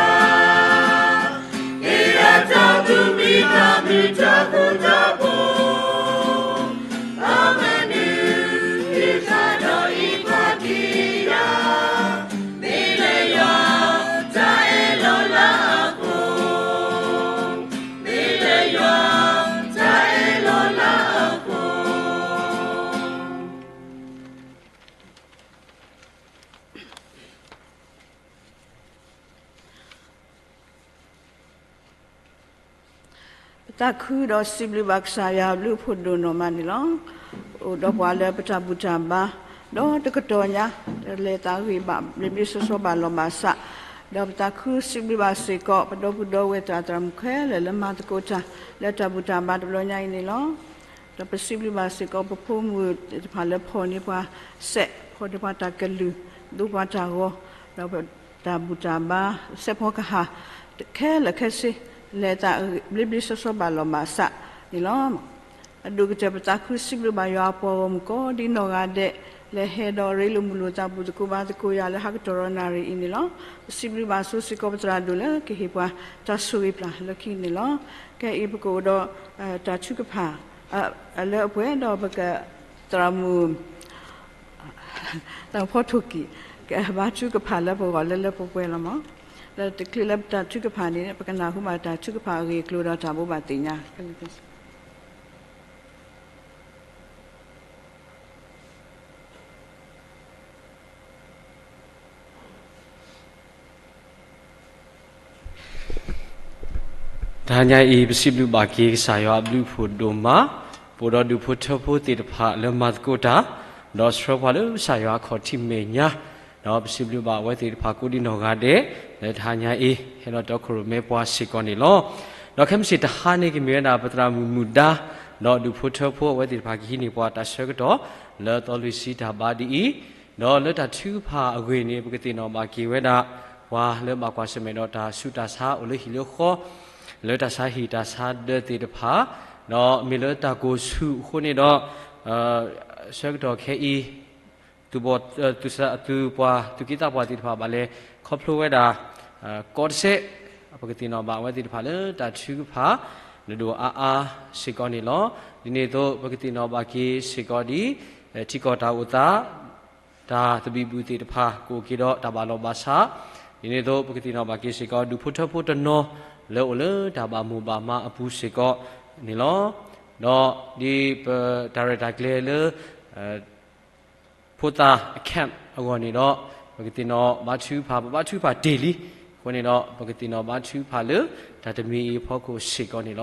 မ့ၢ်ယတၢ်သူၣ်မံသးမုာ်တၢ်ဃူတၢ်ဖိး, ဘၣ်မနုၤ ယတၢ်ဒိးအံးကွၢ်က့ၤယၤ, မ့ၢ်လၢယွၤတၢ်အဲၣ်လီၤလးအဃိ, မ့ၢ်လၢယွၤတၢ်အဲၣ်လီၤလးအဃိ ပသးခုဒီးစံးဘျုးဘၣ်ကစၢ်ယွၤအဘျုးအဖှိၣ်ဒိၣ်နီၢ်မးန့ၣ်လီၤ. အိၣ်ဒီးပှၤလၢပတၢ်ဘူၣ်တၢ်ဘါ, ဒီးတကတီၢ်ညါ, တလဲၤသးဂ့ၤဘၣ် ဘျ့ဘျ့ဆှီဆှီဘၣ်လီၤဘၣ်စး, ဒီးပသးခုစံးဘျုးဘၣ်စ့ၢ်ကီး ပဒီပုၢ်ဒီဝဲၢ်သရၣ်သရၣ်မုၣ်ခဲလၢာ်လၢမၤသကိးတၢ် လၢတၢ်ဘူၣ်တၢ်ဘါတဘျီညါအံၤန့ၣ်လီၤ. ဒီးပစံးဘျုးဘၣ်စ့ၢ်ကီး ပဖိမုၣ်သ့ၣ်တဖၣ်လၢဖီၣ်န့ၢ်ပှၤစဲး, ဖီၣ်န့ၢ်ပှၤတၢ်ကလုၢ်, ဒိပှၤတၢ်ဂီၤ, ဒီးပတၢ်ဘူၣ်တၢ်ဘါ စဲးဖီကဟၣ် ခဲလၢာ်ခဲဆ့, လဲၤသးဘျ့ဘျ့ဆှီဆှီဘၣ်လီၤဘၣ်စးန့ၣ်လီၤ. အဒိၣ်ကတၢၢ်ပသးခုစံးဘျုးဘၣ်ယွၤအပှၤဂီၢ်မုၢ်ကိးဒ်နီၢ်ဂၤဒဲး လၢဟဲဒီးရ့လိာ်မုာ်လိာ်သးဘူၣ်သကိးဘါသကိးယၤလၢဟးကတီၢ်ဒီးနၣ်ရံၣ်အံၤန့ၣ်လီၤ. ပစံးဘျုးဘၣ်ဆိစ့ၢ်ကီးပသရၣ်ဒိၣ်လၢကဟ့ၣ်ပှၤတၢ်ဆိၣ်ဂ့ၤပျၢ်လၢခံန့ၣ်လီၤ. ခဲအံၤပကအိၣ်ဒီး တၢ်ထုကဖၣ် လၢအပှဲၤဒီးပက သရၣ်မုၣ် သရၣ်မုၣ်ဖီထိၣ်ကံၢ် ကဘါထုကဖၣ်လၢပဂီၢ်လၢလၢပှဲၤပှဲၤလီၤမး. လၢတချုးလၢပတၢ်ထုကဖၣ်န့ၣ် ပကနၢ်ဟူဘၣ်တၢ်ထုကဖၣ်အဂ့ၢ်အကျိၤဒီးတၢ်ဘိးဘၣ်သ့ၣ်ညါ တဟါညါအံၤ ပစံးဘျုးဘၣ်က့ၤကစၢ်ယွၤအဘျုးအဖှိၣ်ဒိၣ်မး, ပအိၣ်ဒီးဒူၣ်ဖိထၢဖိသ့ၣ်တဖၣ်လၢမၤသကိးတၢ်, ဒီးဆှၢပှၤလၢကစၢ်ယွၤအခီၣ်ထံးမဲာ်ညါ, ဒီးပစံးဘျုးဘၣ်အဝဲသ့ၣ်တဖၣ်ကိးဒ်နီၢ်ဂၤဒဲး လၢတဟါညါအံၤ ဟဲဒီးတီခိၣ်ရိၣ်မဲပှၤစ့ၢ်ကီးန့ၣ်လီၤ. ဒီးခဲမုၢ်ဆ့ၣ်တဟါန့ၣ် ကမ့ၢ်ဝဲဒၣ်ပသရၣ်မုၣ်မုၢ်ဒါ ဒီးဒူၣ်ဖိထၢဖိအဝဲသ့ၣ်တဖၣ်ကဟံးန့ၢ်ပှၤတၢ်ဆၢကတီၢ် လၢသီလွံၢ်ဆံတၢ်ဘါဒ်အံၤ, ဒီးလၢတၢ်ထုကဖၣ်အဂ့ၢ်န့ၣ် ပကသ့ၣ်နီၣ်ဘၣ်က့ၤဝဲဒၣ် ပှၤလၢဘၣ်ကွၢ်ဆၢၣ်မဲာ်ဒီးတၢ်ဆူးတၢ်ဆါအိၣ်လၢဟံၣ်လၢဃီ လၢတၢ်ဆါဟံၣ်တၢ်ဆါဒၢးသ့ၣ်တဖၣ်, ဒီးမ့ၢ်လၢတၢ်ကိၢ်ဆူၣ်အဃိန့ၣ်ဒီး ဆၢကတီၢ်ခဲအံၤ သုးပှၤ သုးက့သးပှၢ်သ့ၣ်တဖၣ်ဘၣ်လဲၤခီဖျိဝဲဒၣ် ကီတစဲး, ပကသ့ၣ်နီၣ်ဘၣ်အဝဲသ့ၣ်တဖၣ်လၢတၢ်ထုကဖၣ် နဒိၣ်အါအါစ့ၢ်ကီးန့ၣ်လီၤ. ဒ်န့ၣ်အသိး ပကသ့ၣ်နီၣ်ဘၣ်က့ၤစ့ၢ်ကီးဒ် ထံကီၢ်တၢ်အိၣ်သး တၢ်သဘံၣ်ဘုၣ်သ့ၣ်တဖၣ် ကအိၣ်က့ၤဒီးတၢ်ဘၣ်လီၤဘၣ်ဆး, ဒ်န့ၣ်အသိး ပကသ့ၣ်နီၣ်ဘၣ်က့ၤစ့ၢ်ကီး ဒူၣ်ဖိထၢဖိတနီၤ လၢအိၣ်လၢတၢ်ဘၣ်မိၢ်ဘၣ်မးအပူၤစ့ၢ်ကီးန့ၣ်လီၤ. ဒီးဒ်ပတၢ်ရဲၣ်တၢ်ကျဲၤလၢ ဖိသၣ်အ camp အဂီၢ်န့ၣ်ဒီး ပကသ့ၣ်နီၣ်ဘါထုကဖၣ် ပဘါထုကဖၣ်တ့ၢ်လံအဃိန့ၣ်ဒီး ပကသ့ၣ်နီၣ်ဘါထုကဖၣ်လၢတၢ်တမံၤအံၤအဖီခိၣ်စ့ၢ်ကီးန့ၣ်လီၤ.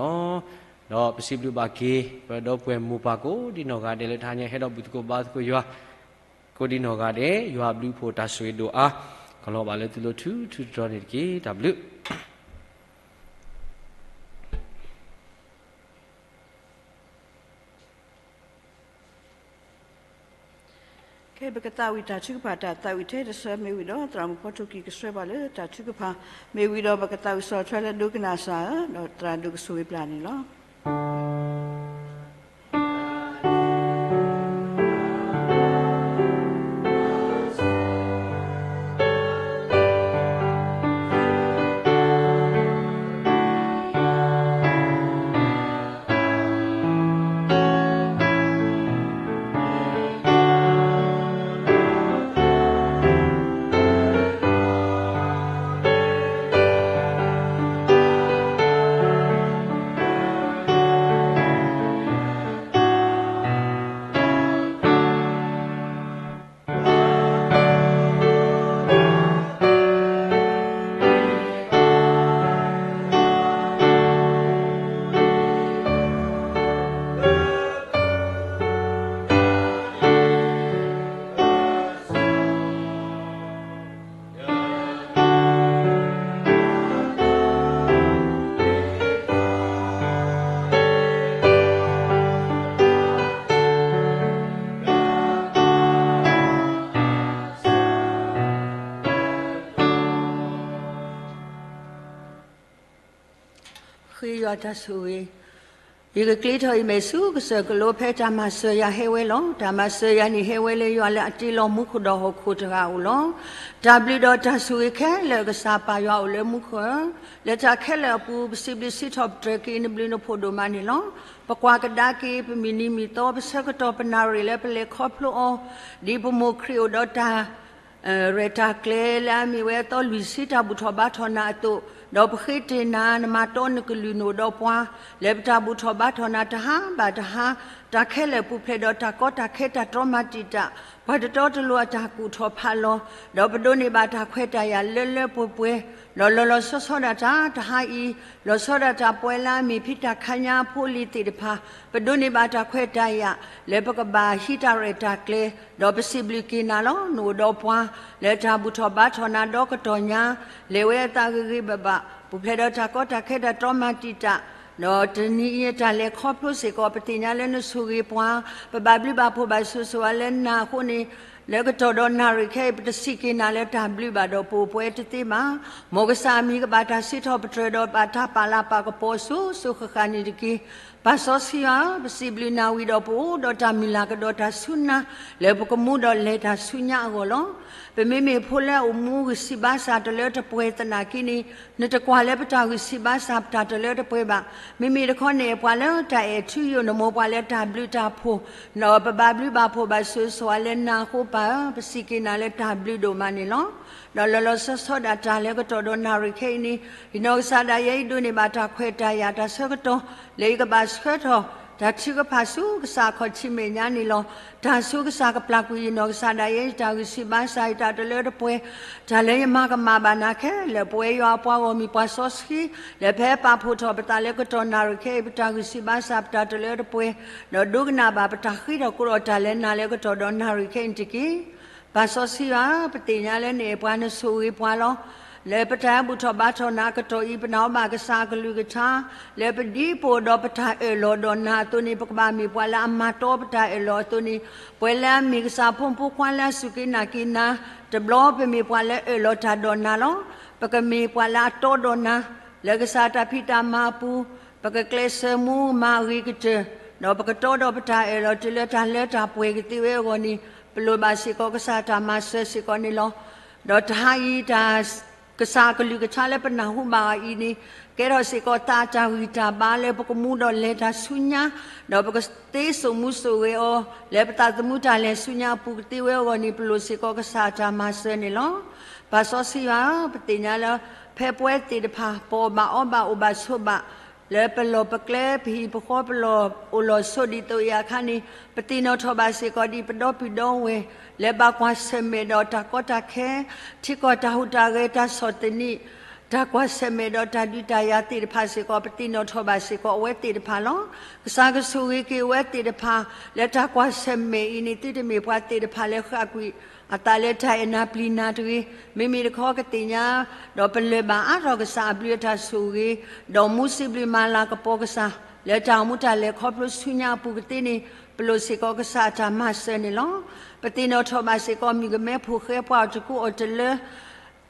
ဒီးပစံးဘျုးဘၣ်က့ၤ ပဒီပုၢ်ဝဲၢ်မိၢ်ပၢ်ကိးဒ်နီၢ်ဂၤဒဲးလၢတဟါညါဟဲဒီးဘူၣ်သကိးဘါသကိးယွၤ ကိးဒ်နီၢ်ဂၤဒဲး ယွၤအဘျုးအဖှိၣ်တၢ်ဆိၣ်ဂ့ၤဒိၣ်အါ ကလီၤဘၣ်လၢသုလိၤထူထူတီတီန့ၣ်တက့ၢ်. တၢ်ဘျုး ခဲအံၤ ပကသးဝံၣ်တၢ်ထုကဖၣ် တၢ်သးဝံၣ်ထဲတဆၢမ့ၢ်ဝံၤဒီး သရၣ်မုၣ်ဖီထိၣ်ကံၢ်ကဆှၢပှၤလၢတၢ်ထုကဖၣ် မ့ၢ်ဝံၤဒီး ပကသးဝံၣ်ဆီၣ်ထွဲလၢဒိကနၣ်စၢ်ဧၢ, ဒီးသရၣ်ဒိၣ်ကဆိၣ်ဂ့ၤပျၢ်န့ၣ်လီၤ. ဃ့ယွၤတၢ်ဆိၣ်ဂ့ၤ, ယကကျ့ထီၣ်အံၤမဲာ်ဆူကစၢၢ်ကလိဖဲတၢ်မၤစၢၤယၤဟဲဝဲလီၤ. တၢ်မၤစၢၤယၤန့ၣ်ဟဲဝဲလၢယွၤလၢအတ့လီၤမူခိၣ်ဒီးဟီၣ်ခိၣ်တဂၤဧိၤလီၤ. တၢ်ဘျုးဒီးတၢ်ဆိၣ်ဂ့ၤခဲလၢာ်ကစၢ်ပၢ်ယွၤအိၣ်လၢမူခိၣ်ဧၢ, လၢတၢ်ခဲလၢာ်အပူၤ ပစံးဘျုးစံးထီၣ်ပတြၢၤက့ၤနဘျုးနဖှိၣ်ဒိၣ်မးန့ၣ်လီၤ. ပကွၢ်ကဒါက့ၤ ပမုၢ်နံၤမုၢ်သီ ပဆၢကတီၢ်ပနၣ်ရံၣ်လၢပလဲၤခီဖျိအီၤ, ဒ်ပမိၢ်ခရံာ်အိၣ်ဒီးတၢ် ရဲၣ်တၢ်ကျဲၤလၢအမ့ၢ်ဝဲအသီလွံၢ်ဆံ တၢ်ဘူၣ်ထီၣ်ဘါထီၣ်နၤအသိး, ဒီးပဃ့တ့ၢ်နၤ နမၤတီနကလုၢ်နအိၣ်ဒီးပှၤ, လၢပတၢ်ဘူၣ်ထီၣ်ဘါထီၣ်နၤတဟါဘၣ်တဟါ, တၢ်ခဲလၢာ်ပူၤဖျဲးဒီးတၢ်ကီတၢ်ခဲတၢ်တြီမၤတံာ်တာ်, ပှၤတတီတလိၤအတၢ်ကူၣ်ထီၣ်ဖးလီၤ, ဒီးပဒိးန့ၢ်ဘၣ်တၢ်ခွဲးတၢ်ယာ်လၢလၢပှဲၤပှဲၤ, ဒီးလီၤလီၤဆီဆီဒၣ်တၢ် တဟါအံၤ, လီၤဆီဒၣ်တၢ်ပဝဲလၢအမ့ၢ်ဖံတၢ်ခါညါအဖိအလံၤသ့ၣ်တဖၣ်, ပဒိးန့ၢ်ဘၣ်တၢ်ခွဲးတၢ်ယာ် လၢပကဘၣ်ဟံးတၢ်ရဲၣ်တၢ်ကျဲၤ, ဒီးပစံးဘျုးက့ၤနၤလီၤ. နအိၣ်ဒီးပှၤ လၢတၢ်ဘူၣ်ထီၣ်ဘါထီၣ်နၤဒီကတီၢ်ညါ, လဲၤဝဲအသးဂ့ၤဂ့ၤဘၣ်ဘၣ်, ပူၤဖျဲးဒီးတၢ်ကီတၢ်ခဲတၢ်တြီမၤတံာ်တာ်, ဒီးတနံၤအံၤအတၢ်လဲၤခီဖျိစ့ၢ်ကီး ပသ့ၣ်ညါလၢနဆိၣ်ဂ့ၤပှၤ, ပဘၣ်ဘျုးဘၣ်ဖှိၣ်ဘၣ်ဆိၣ်ဂ့ၤဆိၣ်ဝါလၢနၤအဃိန့ၣ်, လၢကတီၢ်ဒီးနၣ်ရံၣ်ခဲအံၤ ပတစံးက့ၤနၤလၢတၢ်ဘျုးဘၣ်ဒီးပအိၣ်ပှဲၤတသ့ဘၣ်. မ်ကစၢ်အမံၤကဘၣ်တၢ်စံးထီၣ်ပတြၢၤဒီးဘၣ်တၢ်ပာ်လၤပာ်ကပီၤအစိၤစိၤဃၣ်ဃၣ်န့ၣ်တက့ၢ်. ပၢ်စီဆှံဧၢ, ပစံးဘျုးနၢ်ဝံၤဒီးပအိၣ်ဒီးတၢ်မုၢ်လၢ်ကဒီးတၢ်ဆူနၤ, လၢပကမူဒီးလဲၤတၢ်ဆူညါအဂီၢ်လီၤ. ပမ့မ့ၢ်ဖိလၢအအိၣ်မူဂံၢ်စၢ်ဘါစၢ်တလၢတပှဲၤသနာ်က့န့ၣ်, နတကွၢ်လၢပတၢ်ဂံၢ်စၢ်ဘါစၢ်ပတၢ်တလၢတပှဲၤဘၣ်. မ့မ့ၢ်တခီန့ၣ် ပှၤလၢတၢ်အဲၣ်ထူယိာ် နမိၢ်ပှၤလၢတၢ်ဘျုးတၢ်ဖှိၣ်, ဒီးပဘၣ်ဘျုးဘၣ်ဖှိၣ်ဘၣ်ဆိၣ်ဂ့ၤဆိၣ်ဝါလၢနၤအဃိပၢ်ဧၢ, ပစံးက့ၤနၤလၢတၢ်ဘျုးဒိၣ်မးန့ၣ်လီၤ. ဒီးလီၤလီၤဆီဆီဒၣ်တၢ်လၢကတီၢ်ဒီးနၣ်ရံၣ်ခဲအံၤန့ၣ်, ယနီၢ်ကစၢ်ဒၣ်ယဲအံၤဒိးန့ၢ်ဘၣ်တၢ်ခွဲးတၢ်ယာ်တၢ်ဆၢကတီၢ်, လၢယကဘၣ်ဆှၢထီၣ်တၢ်ထုကဖၣ်ဆူကစၢ်အခီၣ်ထံးမဲာ်ညါန့ၣ်လီၤ. တၢ်ဆူကစၢ်ကပျၢ်ကွံာ်ယနီၢ်ကစၢ်ဒၣ်ယဲအံၤ တၢ်ဂံၢ်စၢ်ဘါစၢ်အံၤ တၢ်တလၢတပှဲၤ, တၢ်လၢယမၤကမၣ်ဘၣ်နၤခဲလၢာ် ပဝဲယွၤအပှၤဂီၢ်မုၢ်ပှၤစီဆှံ, လၢဖဲပာ်ဖှိၣ်ထီၣ်ပသးလၢကတီၢ်နၣ်ရံၣ်ခဲအံၤ ပတၢ်ဂံၢ်စၢ်ဘါစၢ်ပတၢ်တလၢတပှဲၤ, ဒီးဒိကနၣ်ဘၣ်ပတၢ်ဃ့ထီၣ်ကိးထီၣ်တၢ်လၢနၤလၢကတီၢ်ဒီးနၣ်ရံၣ်ခဲအံၤန့ၣ်တက့ၢ်. ပၢ်စီဆှံဧၢ, ပသ့ၣ်ညါလၢနအဲၣ်ပှၤနဆိၣ်ဂ့ၤပှၤလီၤ. လၢပတၢ်ဘူၣ်ထီၣ်ဘါထီၣ်နၤအကတီၢ်အံၤ ပနာ်အီၤဘၣ်ကစၢ်အကလုၢ်ကထါ, လၢပဒ်ပအိၣ်ဒီးပတၢ်အၢၣ်လီၤဒီးနၤအသိးန့ၣ် ပကဘၣ်မ့ၢ်ပှၤလၢအမၤတီပတၢ်အၢၣ်လီၤအသိးန့ၣ်, ပဝဲလၢအမ့ၢ်ကစၢ်ဖိမုၣ်ဖိခွါလၢအစူၢ်က့ၤနာ်က့ၤနၤ, တဘျီပမ့ၢ်ပှၤလၢအၢၣ်လီၤတၢ်ဒီးနၤလီၤ. ပကမ့ၢ်ပှၤလၢအတီဒီးနၤ, လၢကစၢ်တၢ်ဖံးတၢ်မၤအပူၤ, ပကကျဲးစၢးမူမၤအဂ့ၤကတၢၢ်, ဒီးပကတီဒီးပတၢ်အၢၣ်လီၤတုၤလၢတၢ်လၢတၢ်ပှဲၤကသ့ဝဲအဂီၢ်န့ၣ်, ပလိၣ်ဘၣ်စ့ၢ်ကီးကစၢ်တၢ်မၤစၢၤစ့ၢ်ကီးန့ၣ်လီၤ. ဒီးတဟါအံၤတၢ် ကစၢ်အကလုၢ်ကထါလၢပနၢ်ဟူဘၣ်အီၤအံၤန့ၣ်, ကဲထီၣ်စ့ၢ်ကီးသးတၢ်ဂံၢ်တၢ်ဘါလၢပကမူဒီးလဲၤတၢ်ဆူညါ, ဒီးပကသ့စိာ်မူစိာ်ဂဲၤအီၤ, လၢပသးသမူတၢ်လဲၤဆူညါအပူၤကသ့ဝဲအဂီၢ်န့ၣ်, ပလိၣ်စ့ၢ်ကီးကစၢ်တၢ်မၤစၢၤန့ၣ်လီၤ. ပၢ်စီဆှံဧၢ, ပသ့ၣ်ညါလၢ ဖဲပဝဲသ့ၣ်တဖၣ် ပအီၣ်ဘၣ်အီဘၣ်အိၣ်ဘၣ်ဆိးဘၣ်, လၢပလီၢ်ပကျဲ ပဟံၣ်ပဃီ ပလီၢ်အိၣ်လီၢ်ဆိးဒ်သိးအံၤအခါန့ၣ်, ပသ့ၣ်နီၣ်ထီၣ်ဘၣ်စ့ၢ်ကီးဒ်ပဒီပုၢ်ဒီဝဲၢ် လၢဘၣ်ကွၢ်ဆၢၣ်မဲာ်ဒီးတၢ်ကီတၢ်ခဲ, ထံကီၢ်တၢ်ဟူးတၢ်ဂဲၤ တၢ်ဆီၣ်သနံး, တၢ်ကွၢ်ဆၢၣ်မဲာ်ဒီးတၢ်ဒုးတၢ်ယၤသ့ၣ်တဖၣ်စ့ၢ်ကီး ပသ့ၣ်နီၣ်ထီၣ်ဘၣ်စ့ၢ်ကီးအဝဲသ့ၣ်တဖၣ်လီၤ. ကစၢ်ကဆိၣ်ဂ့ၤက့ၤအဝဲသ့ၣ်တဖၣ် လၢတၢ်ကွၢ်ဆၢၣ်မဲာ်အံၤန့ၣ် သုတမ့ၢ်ပှၤသ့ၣ်တဖၣ်လၢဃၣ်ကွံာ် အသးလၢတၢ်အဲၣ်နၤပျံၤနၤတဂ့ၤ. မ့မ့ၢ်တခီကသ့ၣ်ညါ ဒီးပလၢၢ်ဘၣ်အါထီၣ်ကစၢ်အဘျုးအတၢ်ဆိၣ်ဂ့ၤ, ဒီးမူစံးဘျုးမၤလၤကပီၤကစၢ် လၢတၢ်အိၣ်မူတၢ်လဲၤခီဖျိဆူညါအပူၤကသ့န့ၣ်, ပလိၣ်စ့ၢ်ကီးကစၢ်အတၢ်မၤစၢၤန့ၣ်လီၤ. ပသ့ၣ်နီၣ်ထီၣ်ဘၣ်စ့ၢ်ကီး မုၣ်ကမဲဖိၣ်ဃဲပှၤအီၤတကူအီၤတလၢ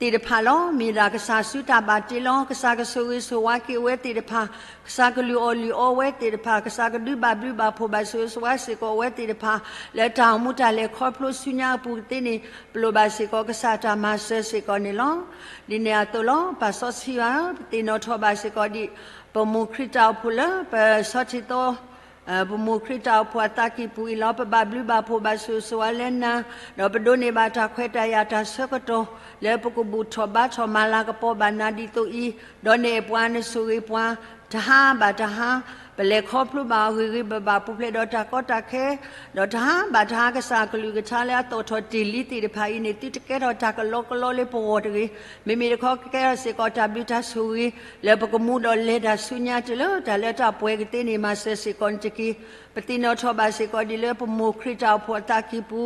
သ့ၣ်တဖၣ်လီၤ. မ့ၢ်ဒၣ်ကစၢ်စုတၢ်ဘၣ်တ့လီၤ. ကစၢ်ကဆိၣ်ဂ့ၤဆိၣ်ဝါက့ၤအဝဲသ့ၣ်တဖၣ်, ကစၢ်ကလုၢ်အီၣ်လုၢ်အီဝဲသ့ၣ်တဖၣ်, ကစၢ်ကဒုးဘၣ်ဘျုးဘၣ်ဖှိၣ်ဘၣ်ဆိၣ်ဂ့ၤဆိၣ်ဝါစ့ၢ်ကီးအဝဲသ့ၣ်တဖၣ် လၢတၢ်အိၣ်မူတၢ်လဲၤခီဖျိဆူညါအပူၤကသ့န့ၣ်, ပလိၣ်ဘၣ်စ့ၢ်ကီးကစၢ်တၢ်မၤစၢၤစ့ၢ်ကီးန့ၣ်လီၤ. ဒ်န့ၣ်အသိးလီၤ. ပၢ်စီဆှံဧၢ, ပသ့ၣ်နီၣ်ထီၣ်ဘၣ်စ့ၢ်ကီးဒ် ပမိၢ်ခရံာ်တၢ်အိၣ်ဖှိၣ်လၢပဆီၣ်ထံသီ ပမိၢ်ခရံာ်တၢ်အိၣ်ဖှိၣ်အသးကံၢ်ပူၤအံၤလီၤ. ပဘၣ်ဘျုးဘၣ်ဖှိၣ်ဘၣ်ဆိၣ်ဂ့ၤဆိၣ်ဝါလၢနၤ, ဒီးပဒိးန့ၢ်ဘၣ်တၢ်ခွဲးတၢ်ယာ်တၢ်ဆၢကတီၢ် လၢပကဘူၣ်ထီၣ်ဘါထီၣ်မၤလၤကပီၤဘၣ်နၤဒ်သိးအံၤ, ဒီးနအဲၣ်ပှၤနဆိၣ်ဂ့ၤပှၤ တဟါဘၣ်တဟါ, ပလဲၤခီဖျိဘၣ်အီၤဂ့ၤဂ့ၤဘၣ်ဘၣ် ပူၤဖျဲးဒီးတၢ်ကီတၢ်ခဲ, ဒီးတဟါဘၣ်တဟါကစၢ်အကလုၢ်ကထါလၢအသီၣ်ထီၣ်တ့ၢ်လံသ့ၣ်တဖၣ်အံၤန့ၣ် သုတကဲထီၣ်တၢ်ကလီကလီလၢပဂီၢ်တဂ့ၤ. မ့မ့ၢ်တခီကကဲထီၣ်စ့ၢ်ကီးတၢ်ဘျုးတၢ်ဆိၣ်ဂ့ၤ လၢပကမူဒီးလဲၤတၢ်ဆူညါတုၤလၢတၢ်လၢတၢ်ပှဲၤကသ့န့ၣ် မၤစၢၤစ့ၢ်ကီးန့ၣ်တက့ၢ်. ပသ့ၣ်နီၣ်ထီၣ်ဘၣ်စ့ၢ်ကီးဒ်လၢပမိၢ်ခရံာ်တၢ်အိၣ်ဖှိၣ်အသးကံၢ်ပူ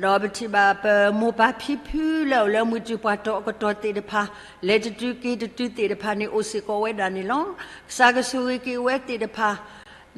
ၤ, ဒီးပထံၣ်ဘၣ်ပမိၢ်ပၢ်ဖံဖုလၢအိၣ်လၢမုၢ်တူၢ်ပှၢ်တီၢ်အကတီၢ်သ့ၣ်တဖၣ်, လဲၤတတုၤက့ၤတတုၤသ့ၣ်တဖၣ်န့ၣ် အိၣ်စ့ၢ်ကီးဝဲဒၣ်န့ၣ်လီၤ. ကစၢ်ကဆိၣ်ဂ့ၤက့ၤအဝဲသ့ၣ်တဖၣ်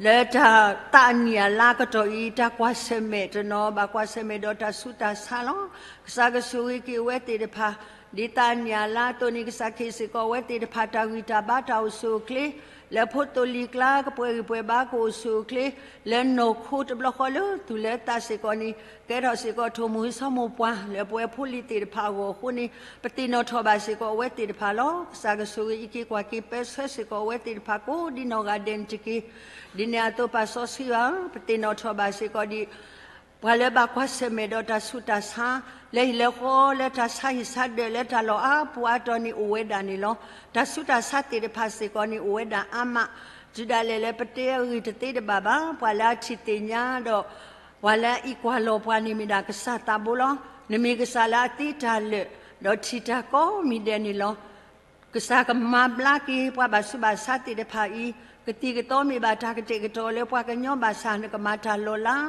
လၢတၢ်သးအနံၣ်အလါကတီၢ်အံၤ တၢ်ကွၢ်ဆၢၣ်မဲာ်တနီၤ ဘၣ်ကွၢ်ဆၢၣ်မဲာ်ဒီးတၢ်ဆူးတၢ်ဆါလီၤ. ကစၢ်ကဆိၣ်ဂ့ၤက့ၤအဝဲသ့ၣ်တဖၣ် ဒ်တၢ်နံၣ်အလါအသိးန့ၣ် ကစၢ်ခ့စ့ၢ်ကီးအဝဲသ့ၣ်တဖၣ်တၢ်ဂံၢ်တၢ်ဘါတၢ်အိၣ်ဆူၣ်အိၣ်ချ့, လၢဖိသိၣ်လံၤကျါ ကပှဲၤဂံၢ်ပှဲၤဘါကအိၣ်ဆူၣ်အိၣ်ချ့, လၢနီၢ်ခိတဘျီဃီလၢသူၣ်လၢသးစ့ၢ်ကီးန့ၣ် ကဲထီၣ်စ့ၢ်ကီးထိၣ်မူၤဟံးဆီမိၢ်ပှၢ် လၢပဝဲဖိလံၤသ့ၣ်တဖၣ်အဂီၢ်အဃိန့ၣ် ပသ့ၣ်နီၣ်ထီၣ်ဘၣ်စ့ၢ်ကီးအဝဲသ့ၣ်တဖၣ်လီၤ. ကစၢ်ကဆိၣ်ဂ့ၤအံးက့ၤကွၢ်က့ၤ ပၢဆှၢစ့ၢ်ကီးအဝဲသ့ၣ်တဖၣ်ကိးဒ်နီၢ်ဂၤဒဲးန့ၣ်တက့ၢ်. ဒ်န့ၣ်အသိးပၢ်စီဆှံဧၢ, ပသ့ၣ်နီၣ်ထီၣ်ဘၣ်စ့ၢ်ကီးဒ် ပှၤလၢဘၣ်ကွၢ်ဆၢၣ်မဲာ်ဒီးတၢ်ဆူးတၢ်ဆါ လၢဟံၣ်လၢဃီလၢတၢ်ဆါဟံၣ်ဆါဒၢးလၢတၢ်လီၢ်အါပူၤအါတီၤန့ၣ်အိၣ်ဝဲဒၣ်န့ၣ်လီၤ. တၢ်ဆူးတၢ်ဆါသ့ၣ်တဖၣ်စ့ၢ်ကီးန့ၣ်အိၣ်ဝဲဒၣ်အါမး, တုၤဒၣ်လဲာ်လၢပတဲအဂ့ၢ်တသ့တဘၣ်ဘၣ် ပှၤလၢအထံၣ်သ့ၣ်ညါဒီး ပှၤလၢအအံးကွၢ်လီၤပှၤန့ၣ်မ့ၢ်ဒၣ်ကစၢ်သးဘိလီၤ. နမ့ၢ်ကစၢ်လၢအသ့တၢ်လၢာ် ဒီးထံၣ်တၢ်ကိးမံၤဒဲးန့ၣ်လီၤ. ကစၢ်ကမၤဘျါက့ၤပှၤဘၣ်ဆူးဘၣ်ဆါသ့ၣ်တဖၣ်အံၤ, ကသံၣ်ကသီမ့ၢ်ဘၣ်တၢ်ကတဲာ်ကတီၤလၢပှၤကညီဘၣ်ဆၣ် နကမၤတၢ်လီၤလး,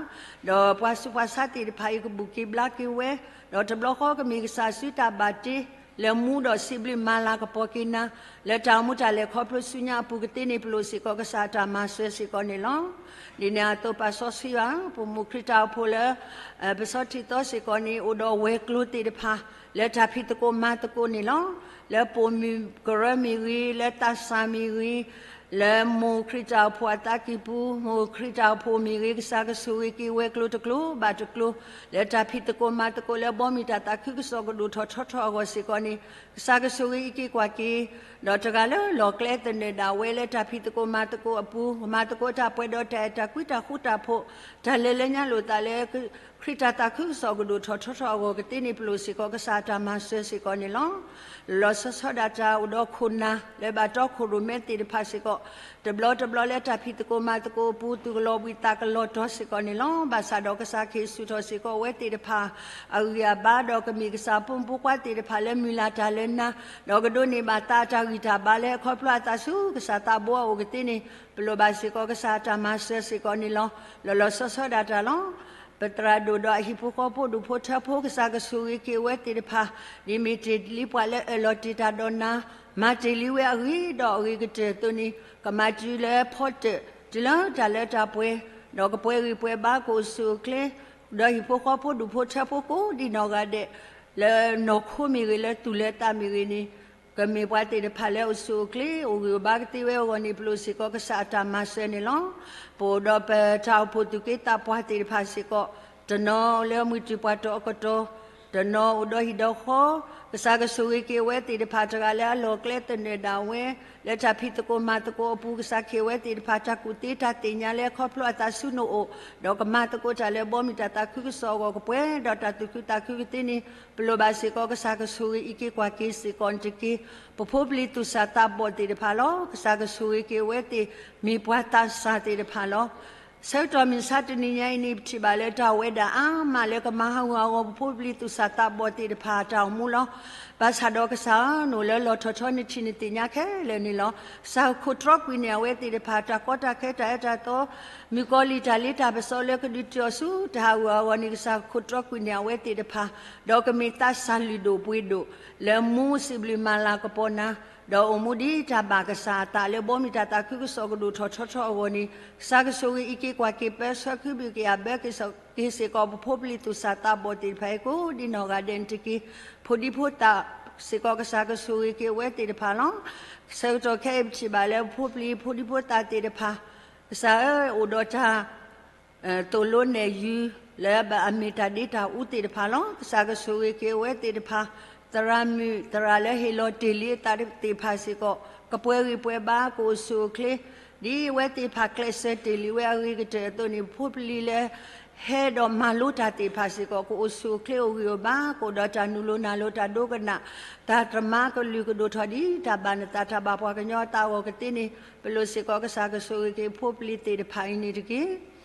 ဒီးပှၤဆူးပှၤဆါသ့ၣ်တဖၣ်အံၤ ကဘူၣ်က့ၤဘျါက့ၤဝဲ, ဒီးတဘျီဃီကမ့ၢ်ကစၢ်စုတၢ်ဘၣ်တ့ လၢမူဒီးစံးဘျုးမၤလၤကပီၤက့ၤနၤ, လၢတၢ်အိၣ်မူတၢ်လဲၤခီဖျိဆူညါအပူၤကသ့န့ၣ် ပလိၣ်စ့ၢ်ကီးကစၢ်အတၢ်မၤစၢၤစ့ၢ်ကီးန့ၣ်လီၤ. ဒ်န့ၣ်အသိးပၢ်စီဆှံဧၢ, ပမိၢ်ခရံာ်တၢ်အိၣ်ဖှိၣ်လၢ ပစီထံၣ်သီစ့ၢ်ကီးန့ၣ် အိၣ်ဒီးဝဲၤကျိၤသ့ၣ်တဖၣ် လၢတၢ်ဖံးသကိးမၤသကိးန့ၣ်လီၤ. လၢပိာ်မုၣ်ကရၢမ့ၢ်ဂ့ၤ, လၢသးစၢ်မ့ၢ်ဂ့ၤ, လၢမိၢ်ခရံာ်တၢ်အိၣ်ဖှိၣ်အသးကံၢ်ပူၤ မိၢ်ခရံာ်တၢ်အိၣ်ဖှိၣ်မ့ၢ်ဂ့ၤ, ကစၢ်ကဆိၣ်ဂ့ၤက့ၤဝဲၤကျိၤတကျိၤဘၣ်တကျိၤ, လၢတၢ်ဖံးသကိးမၤသကိးလၢဘီမုၢ်တၢ်သးခုကစီၣ်ကဒိၣ်ထီၣ်ထီထီၣ်အဂီၢ်စ့ၢ်ကီးန့ၣ် ကစၢ်ကဆိၣ်ဂ့ၤအံးက့ၤကွၢ်က့ၤ, ဒီးတဂၤလၢလီၢ်ကျဲသနၢၣ်ဒၣ်ဝဲလၢတၢ်ဖံးသကိးမၤသကိးအပူၤ ကမၤသကိးတၢ်ပှဲၤဒီးတၢ်အဲၣ်တၢ်ကွံတၢ်ဃူတၢ်ဖိး, တၢ်လဲၤလၢညါလိာ်သးလၢ ခရံာ်တၢ်သးခုကစီၣ်ကဒိၣ်ထီၣ်ထီထီၣ်အဂီၢ်ကသ့န့ၣ် ပလိၣ်စ့ၢ်ကီးကစၢ်အတၢ်မၤစၢၤစ့ၢ်ကီးန့ၣ်လီၤ. လီၤဆီဆီဒၣ်တၢ်အိၣ်ဒီးခိၣ်နၢ် လၢဘၣ်တီခိၣ်ရိၣ်မဲသ့ၣ်တဖၣ်စ့ၢ်ကီး, တဘျီတဘျီလၢတၢ်ဖံးသကိးမၤသကိးအပူၤ သူၣ်ကလီၤဘှံးသးကလီၤတီၤစ့ၢ်ကီးန့ၣ်လီၤ. ဘၣ်ဆၣ်ဒီးကစၢ်ခ့ဆူၣ်ထီၣ်စ့ၢ်ကီးအဝဲသ့ၣ်တဖၣ် အဂံၢ်အဘါဒီးကမ့ၢ်ကစၢ် ဖိမုၣ်ဖိခွါသ့ၣ်တဖၣ်လၢမုၢ်လၢ်တၢ်လၢနၤ, ဒီးကဒိးန့ၢ်ဘၣ်သးအတၢ်ဂံၢ်တၢ်ဘါလၢခီဖျိအသးဆူကစၢ်သးဘိအအိၣ်ကသ့န့ၣ် ပလိၣ်ဘၣ်စ့ၢ်ကီးကစၢ်အတၢ်မၤစၢၤစ့ၢ်ကီးန့ၣ်လီၤ. လီၤလီၤဆီဆီဒၣ်တၢ်လီၤ. ပသရၣ်ဒိၣ်ဒီးအဟံၣ်ဖိဃီဖိဒူၣ်ဖိထၢဖိ ကစၢ်ကဆိၣ်ဂ့ၤက့ၤအဝဲသ့ၣ်တဖၣ်, ဒ်မ့ၢ်တ့ၢ်လံပှၤလၢအၢၣ်လီၤတ့ၢ်တၢ်ဒီးနၤ, မၤတ့ၢ်လံဝဲအဂ့ၤဒီးအဂ့ၤကတၢၢ်အသိးန့ၣ် ကမၤတုၤလၢဖီတၢၣ် တုၤလၢတၢ်လၢတၢ်ပှဲၤ, ဒီးကပှဲၤဂံၢ်ပှဲၤဘါကအိၣ်ဆူၣ်အိၣ်ချ့, ဒီးဟံၣ်ဖိဃီဖိဒူၣ်ဖိထၢဖိကိးဒ်နီၢ်ဂၤဒဲး, လၢနီၢ်ခိမ့ၢ်ဂ့ၤ လၢသူၣ်လၢသးမ့ၢ်ဂ့ၤန့ၣ် ကမ့ၢ်ပှၤသ့ၣ်တဖၣ်လၢအိၣ်ဆူၣ်အိၣ်ချ့ အိၣ်ဂံၢ်အိၣ်ဘါကသ့ဝဲအဂီၢ်န့ၣ် ပလိၣ်စ့ၢ်ကီးကစၢ်အတၢ်မၤစၢၤန့ၣ်လီၤ. ပအိၣ်ဒီးပတၢ်အိၣ်ဖှိၣ်သူၣ်က့သးပှၢ်သ့ၣ်တဖၣ်စ့ၢ်ကီး, တနီၤလၢမုၢ်တူၢ်ပှၤတီၤအကတီၢ်, တနီၤအိၣ်ဒီးဟံၣ်ဒီးဃီ, ကစၢ်ကဆိၣ်ဂ့ၤက့ၤအဝဲသ့ၣ်တဖၣ် တဂၤလၢအလီၢ်ကျဲသနၢၣ်ဒၣ်ဝဲ လၢတၢ်ဖံးသကိးမၤသကိးအပူၤ ကစၢ်ခ့ဝဲသ့ၣ်တဖၣ် တၢ်ကူၣ်သ့တၢ်သ့ၣ်ညါလၢခီဖျိအသးဆူနအိၣ်, ဒီးကမၤသကိးတၢ်လၢဘီမုၢ်တၢ်သးခုကစီၣ်အဂီၢ် ကပှဲၤဒီးတၢ်သူၣ်ခုသးခုကသ့န့ၣ် ပလိၣ်ဘၣ်စ့ၢ်ကီးကစၢ်ကဆိၣ်ဂ့ၤအံးက့ၤကွၢ်က့ၤစ့ၢ်ကီးန့ၣ်တက့ၢ်. ပဖိပလံၤသူၣ်စၢ်သးဘီၣ်သ့ၣ်တဖၣ်လီၤ. ကစၢ်ကဆိၣ်ဂ့ၤက့ၤအဝဲသ့ၣ် မ့ၢ်ပှၤသးစၢ်သ့ၣ်တဖၣ်လီၤ. ဆၢကတီၢ်မုၢ်မဆါတနံၤညါအံၤန့ၣ် ပထံၣ်ဘၣ်လၢတၢ်အိၣ်ဝဲဒၣ်အါမးလၢကမၤဟးဂီၤအဂီၢ် ပဖိပလံၤသူၣ်စၢ်သးဘီၣ်သ့ၣ်တဖၣ်အတၢ်အိၣ်မူလီၤ. ဘၣ်ဆၣ်ဒီးကစၢ်ဧၢ, နအိၣ်လၢလီၢ်ထီၣ်ထီ နထံၣ်နသ့ၣ်ညါခဲလၢာ်န့ၣ်လီၤ. ကစၢ်ကခိးတြီကွံာ်န့ၢ်အဝဲသ့ၣ်တဖၣ် တၢ်ကီတၢ်ခဲတၢ်အၢတၢ်သီ, မုၣ်ကီၤလံၢ်တၢ်လ့တၢ်ပစီလၢကဒုးတုၤအီၤဆူတၢ်ဟးဂီၤအဂီၢ်န့ၣ် ကစၢ်ကခိးတြီကွံာ်န့ၢ်အဝဲသ့ၣ်တဖၣ်, ဒီးကမ့ၢ်သးစၢ်လုၢ်ဒိၣ်ပှ့ၤဒိၣ် လၢမူစံးဘျုးမၤလၤကပီၤနၤ, ဒီးအိၣ်မူဒ်တၢ်ဘၣ်ကစၢ်အသးလၢဘီမုၢ်တၢ်သးခုကစီၣ်ကဒိၣ်ထီၣ်ထီထီၣ်အဂီၢ်န့ၣ် ကစၢ်ကဆိၣ်ဂ့ၤအံးက့ၤကွၢ်က့ၤ ပၢဆှၢခုဘုးက့ၤအဘၢက့ၤစ့ၢ်ကီး ပဖိပလံၤသူၣ်စၢ်သးဘီၣ်သ့ၣ်တဖၣ်အံၤကိးဒ်နီၢ်ဂၤဒဲးန့ၣ်တက့ၢ်. ဖိဒံဖိသၣ်စ့ၢ်ကီး ကစၢ်ကဆိၣ်ဂ့ၤက့ၤအဝဲသ့ၣ်တဖၣ်လီၤ. ဆၢကတီၢ်ခဲအံၤ ပထံၣ်ဘၣ်လၢဖိပလံၤဖိဒံဖိသၣ်သ့ၣ်တဖၣ်, ကစၢ်ဧၢ, အိၣ်ဒီးတၢ် သိၣ်လိနဲၣ်ယုၤ လၢအမ့ၢ်တၢ်ဒ့တၢ်အူသ့ၣ်တဖၣ်လီၤ. ကစၢ်ကဆိၣ်ဂ့ၤက့ၤအဝဲသ့ၣ်တဖၣ်, သရၣ်မုၣ်သရၣ်လၢဟ့ၣ်လီၤတ့ၢ်လံအသးသ့ၣ်တဖၣ်စ့ၢ်ကီး ကပှဲၤဂံၢ်ပှဲၤဘါ ကအိၣ်ဆူၣ်အိၣ်ချ့, ဒ်အဝဲသ့ၣ်တဖၣ်ကျဲးစၢးတ့ၢ်လံဝဲအဂ့ၤကတၢၢ်အသိးန့ၣ် ဖိပလံၤလၢ ဟဲဒီးမၤလိတၢ်သ့ၣ်တဖၣ်စ့ၢ်ကီး ကအိၣ်ဆူၣ်အိၣ်ချ့အိၣ်ဂံၢ်အိၣ်ဘါ ကအိၣ်ဒီးတၢ်နုာ်လီၤနၢ်လီၤတၢ်ဒိကနၣ်, တၢ်တမၤကလုၢ်ကဒိၣ်ထီၣ်ဒ်တၢ်ဘၣ်နသးတၢ်ဘၣ်ပှၤကညီအသးအဂီၢ်ကသ့န့ၣ် ပလိၣ်စ့ၢ်ကီးကစၢ်ကဆိၣ်ဂ့ၤက့ၤဖိပလံၤသ့ၣ်တဖၣ်အံၤန့ၣ်တက့ၢ်.